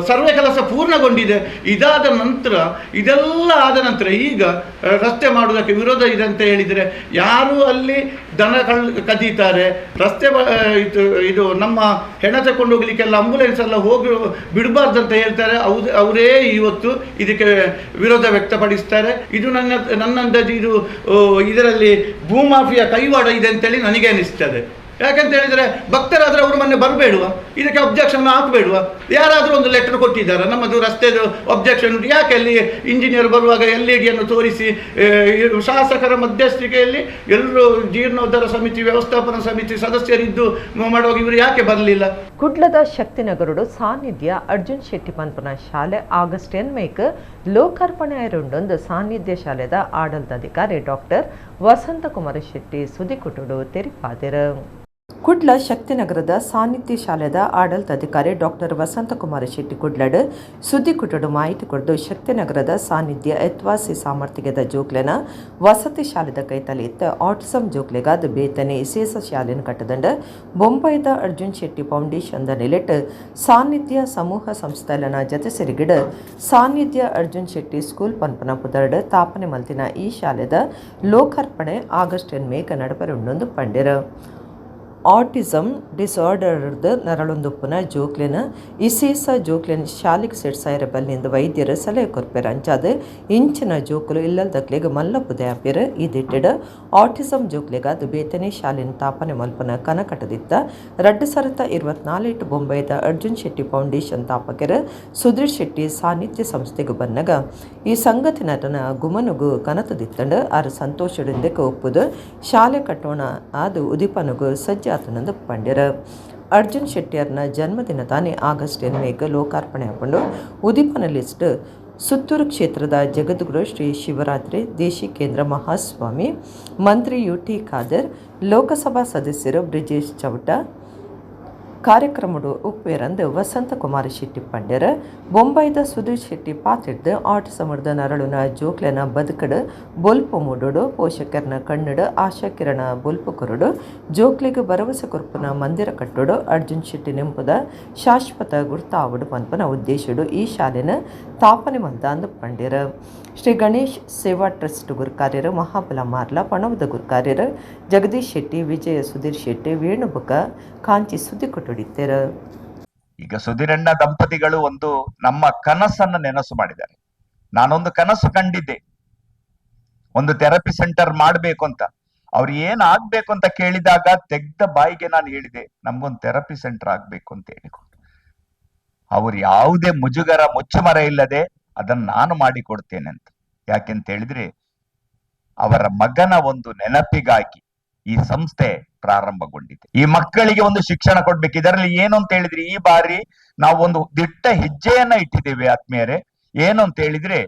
ಸರ್ವೆ ಕೆಲಸ ಪೂರ್ಣಗೊಂಡಿದೆ. ಇದಾದ ನಂತರ, ಇದೆಲ್ಲ ಆದ ನಂತರ ಈಗ ರಸ್ತೆ ಮಾಡುವುದಕ್ಕೆ ವಿರೋಧ ಇದೆ ಅಂತ ಹೇಳಿದರೆ ಯಾರು ಅಲ್ಲಿ ದನ ಕದೀತಾರೆ? ರಸ್ತೆ ಇದು ನಮ್ಮ ಹೆಣ ತಗೊಂಡು ಹೋಗ್ಲಿಕ್ಕೆಲ್ಲ ಆಂಬುಲೆನ್ಸ್ ಎಲ್ಲ ಹೋಗಿ ಬಿಡಬಾರ್ದು ಅಂತ ಹೇಳ್ತಾರೆ. ಅವರೇ ಇವತ್ತು ಇದಕ್ಕೆ ವಿರೋಧ ವ್ಯಕ್ತಪಡಿಸ್ತಾರೆ. ಇದು ನನ್ನ ಅಂದಾಜು ಇದು ಇದರಲ್ಲಿ ಭೂಮಾಫಿಯ ಕೈವಾಡ ಇದೆ ಅಂತೇಳಿ ನನಗೆ ಅನಿಸ್ತದೆ. ಯಾಕಂತ ಹೇಳಿದರೆ ಭಕ್ತರಾದರೆ ಅವರು ಮೊನ್ನೆ ಬರಬೇಡುವ, ಇದಕ್ಕೆ ಅಬ್ಜೆಕ್ಷನ್ ಹಾಕಬೇಡುವ? ಯಾರಾದರೂ ಒಂದು ಲೆಟರ್ ಕೊಟ್ಟಿದ್ದಾರೆ ನಮ್ಮದು ರಸ್ತೆದು ಅಬ್ಜೆಕ್ಷನ್ ಉಂಟು, ಯಾಕೆ ಅಲ್ಲಿ ಇಂಜಿನಿಯರ್ ಬರುವಾಗ LED ತೋರಿಸಿ ಶಾಸಕರ ಮಧ್ಯಸ್ಥಿಕೆಯಲ್ಲಿ ಎಲ್ಲರೂ ಜೀರ್ಣೋದ್ಧಾರ ಸಮಿತಿ, ವ್ಯವಸ್ಥಾಪನಾ ಸಮಿತಿ ಸದಸ್ಯರಿದ್ದು ಮಾಡುವಾಗ ಇವರು ಯಾಕೆ ಬರಲಿಲ್ಲ? ಕುಡ್ಲದ ಶಕ್ತಿನಗರಡು ಸಾನ್ನಿಧ್ಯ ಅರ್ಜುನ್ ಶೆಟ್ಟಿ ಪನ್ಪನ ಶಾಲೆ ಆಗಸ್ಟ್ 8 ಲೋಕಾರ್ಪಣೆ ಆಯಿರುಂಡೊಂದು ಸಾನ್ನಿಧ್ಯ ಶಾಲೆದ ಆಡಳಿತಾಧಿಕಾರಿ ಡಾಕ್ಟರ್ ವಸಂತಕುಮಾರ ಶೆಟ್ಟಿ ಸುದಿಕುಟುಡು ತೆರಿಪಾದೆರು. ಕುಡ್ಲ ಶಕ್ತಿನಗರದ ಸಾನ್ನಿಧ್ಯ ಶಾಲೆದ ಆಡಳಿತಾಧಿಕಾರಿ ಡಾಕ್ಟರ್ ವಸಂತಕುಮಾರ ಶೆಟ್ಟಿ ಕುಡ್ಲಡ್ ಸುದ್ದಿಕುಟುಡು ಮಾಹಿತಿ ಕೊಡ್ದು ಶಕ್ತಿನಗರದ ಸಾನ್ನಿಧ್ಯ ಎತ್ವಾಸಿ ಸಾಮರ್ಥ್ಯದ ಜೋಕ್ಲೆನ ವಸತಿ ಶಾಲೆದ ಕೈತಲಿ ಇತ್ತ ಆಟಿಸಮ್ ಜೋಕ್ಲೆಗಾದ ಬೇತನೆ ಇಸೇಸ ಶಾಲೆನ ಕಟ್ಟದಂಡ ಬೊಂಬೈದ ಅರ್ಜುನ್ ಶೆಟ್ಟಿ ಫೌಂಡೇಶನ್ the ನೆಲೆಟ್ ಸಾನ್ನಿಧ್ಯ ಸಮೂಹ ಸಂಸ್ಥೆಲನ ಜತೆ ಸಿರಿಗಿಡ ಸಾನ್ನಿಧ್ಯ ಅರ್ಜುನ್ ಶೆಟ್ಟಿ ಸ್ಕೂಲ್ ಪನ್ಪನ ಪುದರ್ಡ್ ತಾಪನೆ ಮಲ್ತಿನ ಈ ಶಾಲೆದ ಲೋಕಾರ್ಪಣೆ ಆಗಸ್ಟ್ 8 ನಡಪರುಂಡೊಂದು ಪಂಡಿರು. ಆಟಿಸಮ್ ಡಿಸಾರ್ಡರ್ದ ನರಳೊಂದುಪ್ಪುನ ಜೋಕ್ಲೆನ ಇಸೇಸ ಜೋಕ್ಲೆನ್ ಶಾಲೆಗೆ ಸೆಡ್ಸಾಯರ ಬಲ್ಲಿಂದ ವೈದ್ಯರ ಸಲಹೆ ಕೊರ್ಪೆರ್. ಅಂಚಾದ ಇಂಚಿನ ಜೋಕುಲು ಇಲ್ಲಲ್ದಕ್ಲೆಗ್ ಮಲ್ಲ ಪುದೆಯಾಪೆರ್. ಈ ದಿಟ್ಟಿಡ್ ಆಟಿಸಮ್ ಜೋಕ್ಲೆಗಾದ ಬೇತನೆ ಶಾಲೆನ ತಾಪನೆ ಮಲ್ಪನ ಕನಕಟದಿತ್ತ 2024 ಬೊಂಬೈದ ಅರ್ಜುನ್ ಶೆಟ್ಟಿ ಫೌಂಡೇಶನ್ ತಾಪಕೆರ್ ಸುಧೀರ್ ಶೆಟ್ಟಿ ಸಾನ್ನಿಧ್ಯ ಸಂಸ್ಥೆಗೆ ಬನ್ನಗ ಈ ಸಂಗತಿ ನಟನ ಗುಮನುಗು ಕನತದಿತ್ತಂಡು ಆರ್ ಸಂತೋಷದಿಂದಕ್ಕೆ ಒಪ್ಪುದು ಶಾಲೆ ಕಟ್ಟೋಣ ಅದು ಉದಿಪನುಗು ಸಜ್ಜ ಆತನಂದು ಪಂಡ್ಯರು. ಅರ್ಜುನ್ ಶೆಟ್ಟಿಯರ್ನ ಜನ್ಮದಿನ ತಾನೇ ಆಗಸ್ಟ್ 8 ಲೋಕಾರ್ಪಣೆ ಹಾಕೊಂಡು ಉದಿಪನ ಲಿಸ್ಟ್ ಸುತ್ತೂರು ಕ್ಷೇತ್ರದ ಜಗದ್ಗುರು ಶ್ರೀ ಶಿವರಾತ್ರಿ ದೇಶಿಕೇಂದ್ರ ಮಹಾಸ್ವಾಮಿ, ಮಂತ್ರಿ UT Khader, Lok Sabha ಸದಸ್ಯರು ಬ್ರಿಜೇಶ್ ಚೌಟ ಕಾರ್ಯಕ್ರಮಡು ಉಪ್ಪೇರಂದು ವಸಂತಕುಮಾರ ಶೆಟ್ಟಿ ಪಂಡ್ಯರ. ಬೊಂಬೈದ ಸುಧೀರ್ ಶೆಟ್ಟಿ ಪಾತಿಡ್ದು ಆಟಿಸಮರ್ದ ನರಳುನ ಜೋಕ್ಲೆನ ಬದುಕಡು ಬೊಲ್ಪು ಮೂಡೋಡು, ಪೋಷಕರನ ಕಣ್ಣಡು ಆಶಾಕಿರಣ ಬೊಲ್ಪು ಕೊರಡು, ಜೋಕ್ಲೆಗ್ ಭರವಸೆ ಕೊರ್ಪುನ ಮಂದಿರ ಕಟ್ಟೋಡು, ಅರ್ಜುನ್ ಶೆಟ್ಟಿ ನೆಂಪುದ ಶಾಶ್ವತ ಗುರ್ತಾವಡು ಪನ್ಪನ ಉದ್ದೇಶಡು ಈ ಶಾಲೆನ ತಾಪನೆ ಮಲ್ದಾಂದು ಪಂಡ್ಯರ. ಶ್ರೀ ಗಣೇಶ್ ಸೇವಾ ಟ್ರಸ್ಟ್ ಗುರುಕಾರ್ಯರು ಮಹಾಬಲ ಮಾರ್ಲ, ಪಣವದ ಗುರುಕಾರ್ಯರು ಜಗದೀಶ್ ಶೆಟ್ಟಿ, ವಿಜಯ ಸುಧೀರ್ ಶೆಟ್ಟಿ, ವೇಣುಬುಕ ಕಾಂಚಿ ಸುದ್ದಿ ಕೊಟ್ಟುಡಿತ್ತೆರು. ಈಗ ಸುಧೀರಣ್ಣ ದಂಪತಿಗಳು ಒಂದು ನಮ್ಮ ಕನಸನ್ನು ನೆನಸು ಮಾಡಿದ್ದಾರೆ. ನಾನೊಂದು ಕನಸು ಕಂಡಿದ್ದೆ, ಒಂದು ಥೆರಪಿ ಸೆಂಟರ್ ಮಾಡಬೇಕು ಅಂತ. ಅವ್ರು ಏನ್ ಆಗ್ಬೇಕು ಅಂತ ಕೇಳಿದಾಗ ತೆಗ್ದ ಬಾಯಿಗೆ ನಾನು ಹೇಳಿದೆ, ನಮ್ಗೊಂದು ಥೆರಪಿ ಸೆಂಟರ್ ಆಗ್ಬೇಕು ಅಂತ ಹೇಳಿಕೊಂಡು ಅವ್ರು ಯಾವುದೇ ಮುಜುಗರ ಮುಚ್ಚುಮರ ಇಲ್ಲದೆ ಅದನ್ನ ನಾನು ಮಾಡಿಕೊಡ್ತೇನೆ ಅಂತ. ಯಾಕೆಂತ ಹೇಳಿದ್ರೆ ಅವರ ಮಗನ ಒಂದು ನೆನಪಿಗಾಗಿ ಈ ಸಂಸ್ಥೆ ಪ್ರಾರಂಭಗೊಂಡಿದೆ. ಈ ಮಕ್ಕಳಿಗೆ ಒಂದು ಶಿಕ್ಷಣ ಕೊಡ್ಬೇಕು. ಇದರಲ್ಲಿ ಏನು ಅಂತ ಹೇಳಿದ್ರೆ ಈ ಬಾರಿ ನಾವು ಒಂದು ದಿಟ್ಟ ಹೆಜ್ಜೆಯನ್ನ ಇಟ್ಟಿದ್ದೇವೆ ಆತ್ಮೀಯರೇ. ಏನು ಅಂತ ಹೇಳಿದ್ರೆ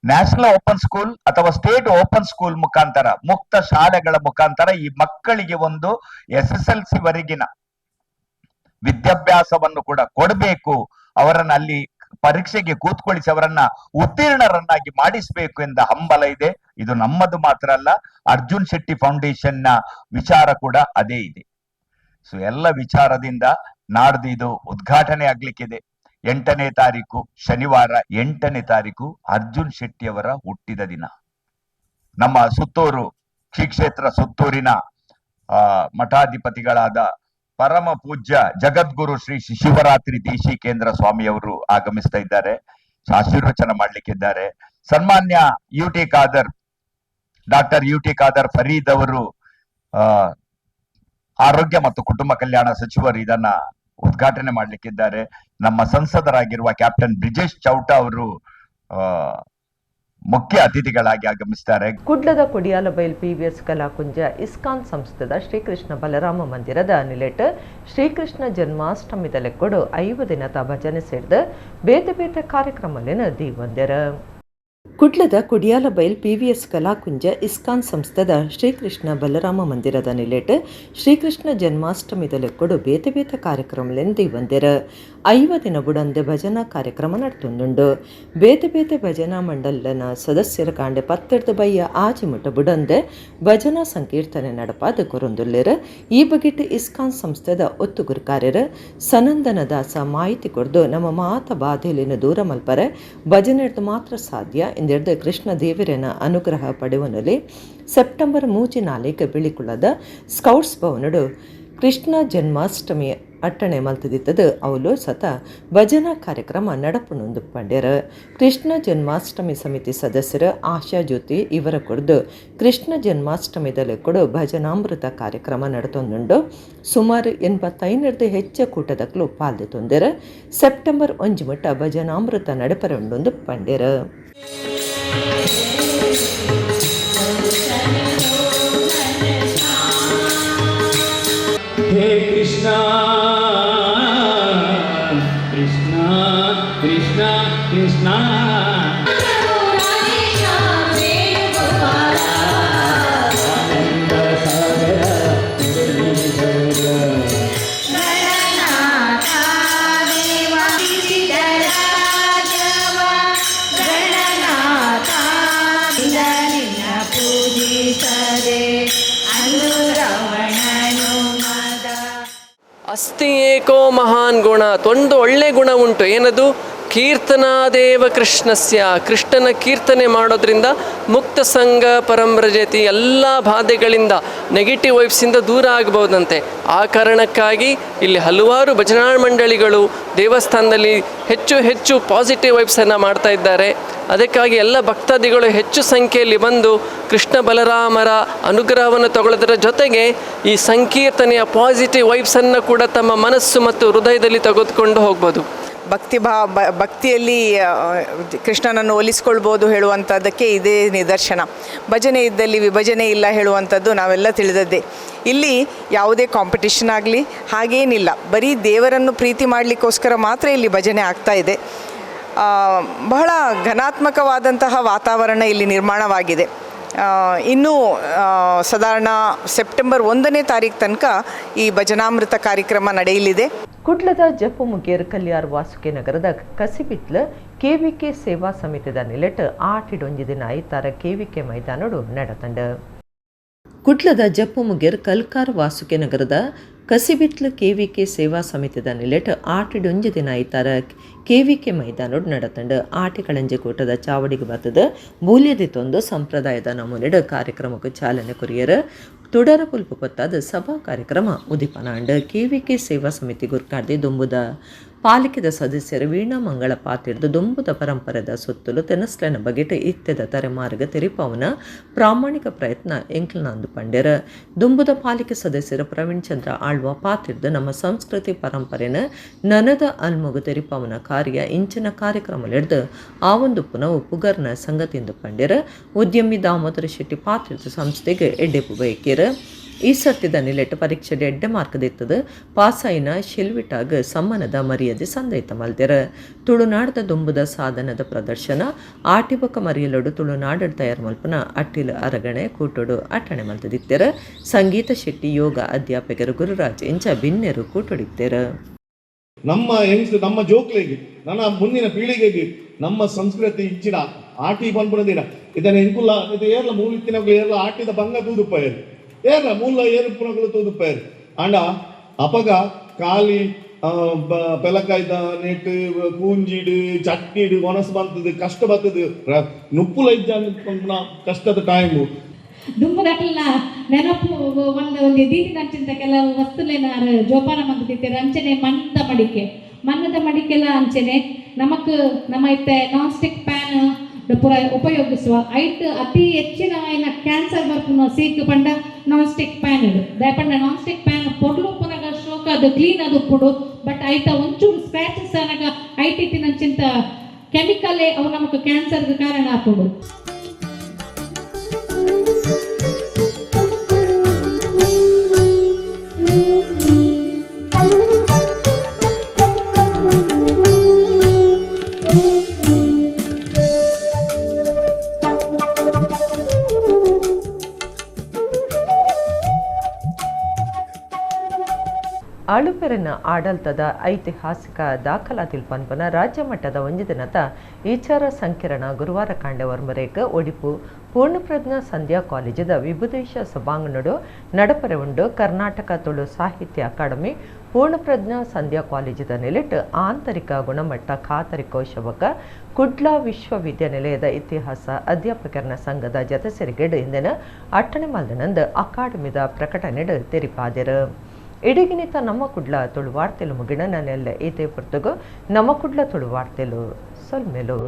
national open school ಅಥವಾ state open school ಮುಖಾಂತರ, ಮುಕ್ತ ಶಾಲೆಗಳ ಮುಖಾಂತರ ಈ ಮಕ್ಕಳಿಗೆ ಒಂದು SSLC ವರೆಗಿನ ವಿದ್ಯಾಭ್ಯಾಸವನ್ನು ಕೂಡ ಕೊಡಬೇಕು. ಅವರನ್ನ ಅಲ್ಲಿ ಪರೀಕ್ಷೆಗೆ ಕೂತ್ಕೊಳಿಸಿ ಅವರನ್ನ ಉತ್ತೀರ್ಣರನ್ನಾಗಿ ಮಾಡಿಸಬೇಕು ಎಂದ ಹಂಬಲ ಇದೆ. ಇದು ನಮ್ಮದು ಮಾತ್ರ ಅಲ್ಲ, ಅರ್ಜುನ್ ಶೆಟ್ಟಿ ಫೌಂಡೇಶನ್ ನ ವಿಚಾರ ಕೂಡ ಅದೇ ಇದೆ. ಸೊ ಎಲ್ಲ ವಿಚಾರದಿಂದ ನಾಡ್ದು ಇದು ಉದ್ಘಾಟನೆ ಆಗ್ಲಿಕ್ಕಿದೆ. 8ನೇ ತಾರೀಕು ಶನಿವಾರ, 8ನೇ ತಾರೀಕು ಅರ್ಜುನ್ ಶೆಟ್ಟಿ ಅವರ ಹುಟ್ಟಿದ ದಿನ. ನಮ್ಮ ಸುತ್ತೂರು ಶ್ರೀ ಕ್ಷೇತ್ರ ಸುತ್ತೂರಿನ ಮಠಾಧಿಪತಿಗಳಾದ ಪರಮ ಪೂಜ್ಯ ಜಗದ್ಗುರು ಶ್ರೀ ಶಿವರಾತ್ರಿ ದೇಶಿಕೇಂದ್ರ ಸ್ವಾಮಿಯವರು ಆಗಮಿಸ್ತಾ ಇದ್ದಾರೆ, ಆಶೀರ್ವಚನ ಮಾಡ್ಲಿಕ್ಕಿದ್ದಾರೆ. ಸನ್ಮಾನ್ಯ UT Khader Doctor U T Khader Farid ಅವರು ಆರೋಗ್ಯ ಮತ್ತು ಕುಟುಂಬ ಕಲ್ಯಾಣ ಸಚಿವರು ಇದನ್ನ ಉದ್ಘಾಟನೆ ಮಾಡಲಿಕ್ಕಿದ್ದಾರೆ. ನಮ್ಮ ಸಂಸದರಾಗಿರುವ ಕ್ಯಾಪ್ಟನ್ ಬ್ರಿಜೇಶ್ ಚೌಟ ಅವರು ಮುಖ್ಯ ಅತಿಥಿಗಳಾಗಿ ಆಗಮಿಸುತ್ತಾರೆ. ಕುಡ್ಲದ ಕೊಡಿಯಾಲಬೈಲ್ ಪಿವಿಎಸ್ ಕಲಾಕುಂಜ ಇಸ್ಕಾನ್ ಸಂಸ್ಥೆದ ಶ್ರೀಕೃಷ್ಣ ಬಲರಾಮ ಮಂದಿರದ ನಿಲೆಟ್ ಶ್ರೀಕೃಷ್ಣ ಜನ್ಮಾಷ್ಟಮಿದ ಲೆಕ್ಕೊಡು 5 ದಿನದ ಭಜನೆ ಸೇರಿದ ಬೇತೆ ಬೇತೆ ಕಾರ್ಯಕ್ರಮಲಿನ ದೀವಂದೆರ. ಕುಡ್ಲದ ಕೊಡಿಯಾಲಬೈಲ್ ಪಿವಿಎಸ್ ಕಲಾಕುಂಜ ಇಸ್ಕಾನ್ ಸಂಸ್ಥೆದ ಶ್ರೀಕೃಷ್ಣ ಬಲರಾಮ ಮಂದಿರದ ನಿಲೆಟ್ ಶ್ರೀಕೃಷ್ಣ ಜನ್ಮಾಷ್ಟಮಿದ ಲೆಕ್ಕೊಡು ಬೇತೆ ಬೇತೆ ಕಾರ್ಯಕ್ರಮಲೆನ್ ದೀವಂದೆರ. 5 ದಿನ ಬುಡಂದೆ ಭಜನಾ ಕಾರ್ಯಕ್ರಮ ನಡ್ತೊಂದುಂಡು. ಬೇತೆ ಬೇತೆ ಭಜನಾ ಮಂಡಲನ ಸದಸ್ಯರ ಕಾಂಡೆ 10 ಬಯ್ಯ ಆಜಿಮುಟ ಬುಡಂದೆ ಭಜನಾ ಸಂಕೀರ್ತನೆ ನಡಪಾದ ಕೊರೊಂದುಲ್ಲೆರ್. ಈ ಬಗೆಟ್ ಇಸ್ಕಾನ್ ಸಂಸ್ಥೆದ ಒತ್ತುಗುರುಕಾರ್ಯರ್ ಸನಂದನ ದಾಸ ಮಾಹಿತಿ ಕೊರ್ದು ನಮ್ಮ ಮಾತ ಬಾಧೆಲಿನ ದೂರ ಮಲ್ಪರೆ ಭಜನೆಡ್ದು ಮಾತ್ರ ಸಾಧ್ಯ ಎಂದೆಡ್ದು ಕೃಷ್ಣ ದೇವರನ ಅನುಗ್ರಹ ಪಡೆಯುವನಲ್ಲಿ ಸೆಪ್ಟೆಂಬರ್ 3-4 ಬಿಳಿಕುಳದ ಸ್ಕೌಟ್ಸ್ ಭವನಡು ಕೃಷ್ಣ ಜನ್ಮಾಷ್ಟಮಿ ಅಟ್ಟಣೆ ಮಲ್ತದಿತ್ತದು ಅವಲು ಸತ ಭಜನಾ ಕಾರ್ಯಕ್ರಮ ನಡಪುಣೊಂದು ಪಂಡ್ಯರ. ಕೃಷ್ಣ ಜನ್ಮಾಷ್ಟಮಿ ಸಮಿತಿ ಸದಸ್ಯರ ಆಶಾ ಜ್ಯೋತಿ ಇವರ ಕೊಡ್ದು ಕೃಷ್ಣ ಜನ್ಮಾಷ್ಟಮಿದಲ್ಲಿ ಕೂಡ ಭಜನಾಮೃತ ಕಾರ್ಯಕ್ರಮ ನಡತೊಂದುಂಡು. ಸುಮಾರು 85 ಹೆಚ್ಚ ಕೂಟದಕ್ಲು ಪಾಲ್ದೆ ತೊಂದೆರ. ಸೆಪ್ಟೆಂಬರ್ 1 ಮಟ್ಟ ಭಜನಾಮೃತ ನಡಪರೊಂಡೊಂದು ಪಂಡ್ಯರ. Hey Krishna Krishna Krishna Krishna ಅಸ್ತಿ ಏಕೋ ಮಹಾನ್ ಗುಣ, ಒಂದು ಒಳ್ಳೆ ಗುಣ ಉಂಟು, ಏನದು? ಕೀರ್ತನಾದೇವ ಕೃಷ್ಣಸ್ಯ, ಕೃಷ್ಣನ ಕೀರ್ತನೆ ಮಾಡೋದ್ರಿಂದ ಮುಕ್ತ ಸಂಘ ಪರಂಬ್ರಜತಿ, ಎಲ್ಲ ಬಾಧೆಗಳಿಂದ ನೆಗೆಟಿವ್ ವೈಬ್ಸಿಂದ ದೂರ ಆಗಬಹುದಂತೆ. ಆ ಕಾರಣಕ್ಕಾಗಿ ಇಲ್ಲಿ ಹಲವಾರು ಭಜನಾ ಮಂಡಳಿಗಳು ದೇವಸ್ಥಾನದಲ್ಲಿ ಹೆಚ್ಚು ಹೆಚ್ಚು ಪಾಸಿಟಿವ್ ವೈಬ್ಸನ್ನು ಮಾಡ್ತಾ ಇದ್ದಾರೆ. ಅದಕ್ಕಾಗಿ ಎಲ್ಲ ಭಕ್ತಾದಿಗಳು ಹೆಚ್ಚು ಸಂಖ್ಯೆಯಲ್ಲಿ ಬಂದು ಕೃಷ್ಣ ಬಲರಾಮರ ಅನುಗ್ರಹವನ್ನು ತಗೊಳ್ಳೋದರ ಜೊತೆಗೆ ಈ ಸಂಕೀರ್ತನೆಯ ಪಾಸಿಟಿವ್ ವೈಬ್ಸನ್ನು ಕೂಡ ತಮ್ಮ ಮನಸ್ಸು ಮತ್ತು ಹೃದಯದಲ್ಲಿ ತೆಗೆದುಕೊಂಡು ಹೋಗ್ಬೋದು. ಭಕ್ತಿಯಲ್ಲಿ ಕೃಷ್ಣನನ್ನು ಒಲಿಸ್ಕೊಳ್ಬೋದು ಹೇಳುವಂಥದ್ದಕ್ಕೆ ಇದೇ ನಿದರ್ಶನ. ಭಜನೆ ಇದ್ದಲ್ಲಿ ವಿಭಜನೆ ಇಲ್ಲ ಹೇಳುವಂಥದ್ದು ನಾವೆಲ್ಲ ತಿಳಿದದ್ದೇ. ಇಲ್ಲಿ ಯಾವುದೇ ಕಾಂಪಿಟಿಷನ್ ಆಗಲಿ ಹಾಗೇನಿಲ್ಲ, ಬರೀ ದೇವರನ್ನು ಪ್ರೀತಿ ಮಾಡಲಿಕ್ಕೋಸ್ಕರ ಮಾತ್ರ ಇಲ್ಲಿ ಭಜನೆ ಆಗ್ತಾ ಇದೆ. ಬಹಳ ಘನಾತ್ಮಕವಾದಂತಹ ವಾತಾವರಣ ಇಲ್ಲಿ ನಿರ್ಮಾಣವಾಗಿದೆ. ಇನ್ನೂ ಸಾಧಾರಣ ಸೆಪ್ಟೆಂಬರ್ 1ನೇ ತಾರೀಕು ತನಕ ಈ ಭಜನಾಮೃತ ಕಾರ್ಯಕ್ರಮ ನಡೆಯಲಿದೆ. ಕುಡ್ಲದ ಜಪ್ಪು ಮುಗೇರ್ ಕಲ್ಯಾರ್ ವಾಸುಕೆ ನಗರದ ಕಸಿಬಿತ್ಲ ಕೆವಿಕೆ ಸೇವಾ ಸಮಿತಿದ ನಿಲೆಟ್ ಆಟಿಡೊಂಜಿ ದಿನ ಐತಾರ ಕೆವಿಕೆ ಮೈದಾನಡು ನಡೆತಂಡ. ಕುಡ್ಲದ ಜಪ್ಪು ಮುಗೇರ್ ಕಲ್ಕಾರ್ ವಾಸುಕೆ ನಗರದ ಕಸಿಬಿತ್ಲ ಕೆವಿಕೆ ಸೇವಾ ಸಮಿತಿದ ನಿಲೆಟ್ ಆಟಿಡೊಂಜಿ ದಿನ ಐತಾರ ಕೆವಿಕೆ ಮೈದಾನಡು ನಡತಂಡ. ಆಟಿ ಕಳಂಜೆ ಕೂಟದ ಚಾವಡಿಗೆ ಬತ್ತದ ಬೂಲ್ಯದಿತ್ತೊಂದು ಸಂಪ್ರದಾಯದ ನಮೂನೆಡು ಕಾರ್ಯಕ್ರಮಕ್ಕೆ ಚಾಲನೆ ಕೊರಿಯರ್ ತುಡರ ಪುಲ್ಪು ಪತ್ತಾದ ಸಭಾ ಕಾರ್ಯಕ್ರಮ ಉದಿಪನಾಂಡ್. ಕೆವಿಕೆ ಸೇವಾ ಸಮಿತಿ ಗುರ್ಕಾರ್ದಿ ದುಂಬುದ ಪಾಲಿಕೆದ ಸದಸ್ಯರು ವೀಣಾ ಮಂಗಳ ಪಾತಿರ್ದು ದುಂಬುದ ಪರಂಪರೆದ ಸುತ್ತಲೂ ತೆನಸ್ಲೆನ ಬಗೆಟ್ ಇತ್ತೆದ ತರೆಮಾರ್ಗ ತೆರಿಪವನ ಪ್ರಾಮಾಣಿಕ ಪ್ರಯತ್ನ ಎಂಕ್ಲನಂದು ಪಂಡ್ಯರ. ದುಂಬುದ ಪಾಲಿಕೆ ಸದಸ್ಯರು ಪ್ರವೀಣ್ ಚಂದ್ರ ಆಳ್ವ ಪಾತಿರ್ದು ನಮ್ಮ ಸಂಸ್ಕೃತಿ ಪರಂಪರೆನ ನನದ ಅಲ್ಮೊಗು ತೆರಿಪವನ ಕಾರ್ಯ ಇಂಚಿನ ಕಾರ್ಯಕ್ರಮಲಿಡ್ದು ಆ ಒಂದು ಪುನವು ಪುಗರ್ನ ಸಂಗತಿಂದು ಪಂಡ್ಯರ. ಉದ್ಯಮಿ ದಾಮೋದರ ಶೆಟ್ಟಿ ಪಾತಿರ್ದು ಸಂಸ್ಥೆಗೆ ಎಡ್ಡೆಪು ಬಯಕಿರ. ಈ ಸರ್ತಿದ ನಿಲೆಟ್ ಪರೀಕ್ಷೆ ಎಡ್ಡೆ ಮಾರ್ಕದಿತ್ತದ ಪಾಸಾಯಿನ ಶೆಲ್ವಿಟಾಗ್ ಸಮ್ಮನದ ಮರ್ಯಾದೆ ಸಂದೈತ ಮಲ್ದೆರ. ತುಳುನಾಡದ ದುಂಬುದ ಸಾಧನದ ಪ್ರದರ್ಶನ ಆಟಿಬಕ ಮರಿಯಲೊಡು ತುಳುನಾಡ ತಯಾರು ಮಲ್ಪನ ಅಟ್ಟಿಲ ಅರಗಣೆ ಕೂಟೊಡು ಅಟ್ಟಣೆ ಮಲ್ತದಿತ್ತೆರ. ಸಂಗೀತ ಶೆಟ್ಟಿ ಯೋಗ ಅಧ್ಯಾಪಕರು ಗುರುರಾಜ್ ಇಂಚ ಬಿನ್ನೆರು ಕೂಟೊಡಿತ್ತೆರ. ನಮ್ಮ ಹೆಂಗ್ಸ್ ನಮ್ಮ ಜೋಕ್ಲೆಗೆ ನನ್ನ ಮುಂದಿನ ಪೀಳಿಗೆಗೆ ನಮ್ಮ ಸಂಸ್ಕೃತಿ ಇಂಚಿನ ಆಟಿ ಪನ್ಪುನ ಇದನ್ನ ಎಂಕುಲ್ಲ ಇದು ಏರ್ಲ ಮೂಲಿತ್ತಿನಗಳು ಏರ್ಲ ಆಟಿದ ಬಂಗ ತೂದುಪ್ಪಾಯರು ಏರ್ಲ ಮೂಲ ಏರುಪುನಗಳು ತೂದುಪ್ಪಾಯರು ಆಂಡ ಅಪಗ ಖಾಲಿ ಪೆಲಕಾಯ್ದ ನೆಟ್ ಕೂಂಜಿಡು ಚಟ್ನಿಡು ಒಣಸು ಬಂತದು ಕಷ್ಟ ಬರ್ತದೆ ನುಪ್ಪುಲ ಇಜ್ಜ ಕಷ್ಟದ ಟೈಮು. ದುಂಬುದಕ್ಲೆನ ನೆನಪು ಒಂದು ಒಂದು ದೀದಿನಂಚಿಂತ ಕೆಲವು ವಸ್ತುಲೇನ ಜೋಪಾನ ಮಂತಿತ್ತೆ. ಅಂಚನೆ ಮಣ್ಣದ ಮಡಿಕೆ, ಮಣ್ಣದ ಮಡಿಕೆಲ್ಲ ಅಂಚನೆ ನಮಕ್ ನಮ್ಮ ಇತ್ತೆ ನಾನ್ ಸ್ಟಿಕ್ ಪ್ಯಾನ್ ಪೂರ ಉಪಯೋಗಿಸುವ. ಐಟ್ ಅತಿ ಹೆಚ್ಚಿನ ಆಯಿನ ಕ್ಯಾನ್ಸರ್ ಬರ್ಪುನ ಸೀಕ್ ಪಂಡ ನಾನ್ ಸ್ಟಿಕ್ ಪ್ಯಾನ್ ದಾಯೆ ನಾನ್ ಸ್ಟಿಕ್ ಪ್ಯಾನ್ ಪೊರ್ಲು ಉಪ್ಪುನಗ ಶೋಕ್ ಅದು ಕ್ಲೀನ್ ಅದು ಉಪ್ಪುಡು, ಬಟ್ ಐತ ಒಂಚೂರು ಸ್ಕ್ರಾಚಸ್ ಆನಗ ಐಟ್ ಇತ್ತಿನಂಚಿಂತ ಕೆಮಿಕಲೇ ಅವು ನಮಕ್ ಕ್ಯಾನ್ಸರ್ಗೆ ಕಾರಣ ಆಪುಂಡು. ಆಳುಪೆರಿನ ಆಡಳಿತದ ಐತಿಹಾಸಿಕ ದಾಖಲಾತಿ ಪನ್ಪನ ರಾಜ್ಯ ಮಟ್ಟದ ಒಂಜಿ ದಿನದ ವಿಚಾರ ಸಂಕಿರಣ ಗುರುವಾರ ಕಾಂಡೆ ವರ್ಮರೇಕ್ ಒಡಿಪು ಪೂರ್ಣಪ್ರಜ್ಞಾ ಸಂಧ್ಯಾ ಕಾಲೇಜಿದ ವಿಭುದೇಶ ಸಭಾಂಗಣಡು ನಡಪರೆ ಉಂಡು. ಕರ್ನಾಟಕ ತುಳು ಸಾಹಿತ್ಯ ಅಕಾಡೆಮಿ ಪೂರ್ಣಪ್ರಜ್ಞಾ ಸಂಧ್ಯಾ ಕಾಲೇಜಿದ ನೆಲೆಟ್ ಆಂತರಿಕ ಗುಣಮಟ್ಟ ಖಾತರಿ ಕೋಶವಕ ಕುಡ್ಲ ವಿಶ್ವವಿದ್ಯಾನಿಲಯದ ಇತಿಹಾಸ ಅಧ್ಯಾಪಕರನ ಸಂಘದ ಜತೆ ಸೇರಿಗೆಡು ಇಂದಿನ ಅಟ್ಟಣೆ ಮಲ್ದನಂದು ಅಕಾಡೆಮಿದ ಪ್ರಕಟಣೆಡು ತೆರಿಪಾದಿರು. ಇಡೀಗಿನಿತ ನಮ್ಮ ಕುಡ್ಲ ತುಳು ವಾರ್ತೆಲು ಮುಗಿಣ ನನ್ನೆಲ್ಲ ಈತೆ ಪುರ್ತಗು ನಮ್ಮ ಕುಡ್ಲ ತುಳು ವಾರ್ತೆಲು ಸೊಲ್ಮೆಲು.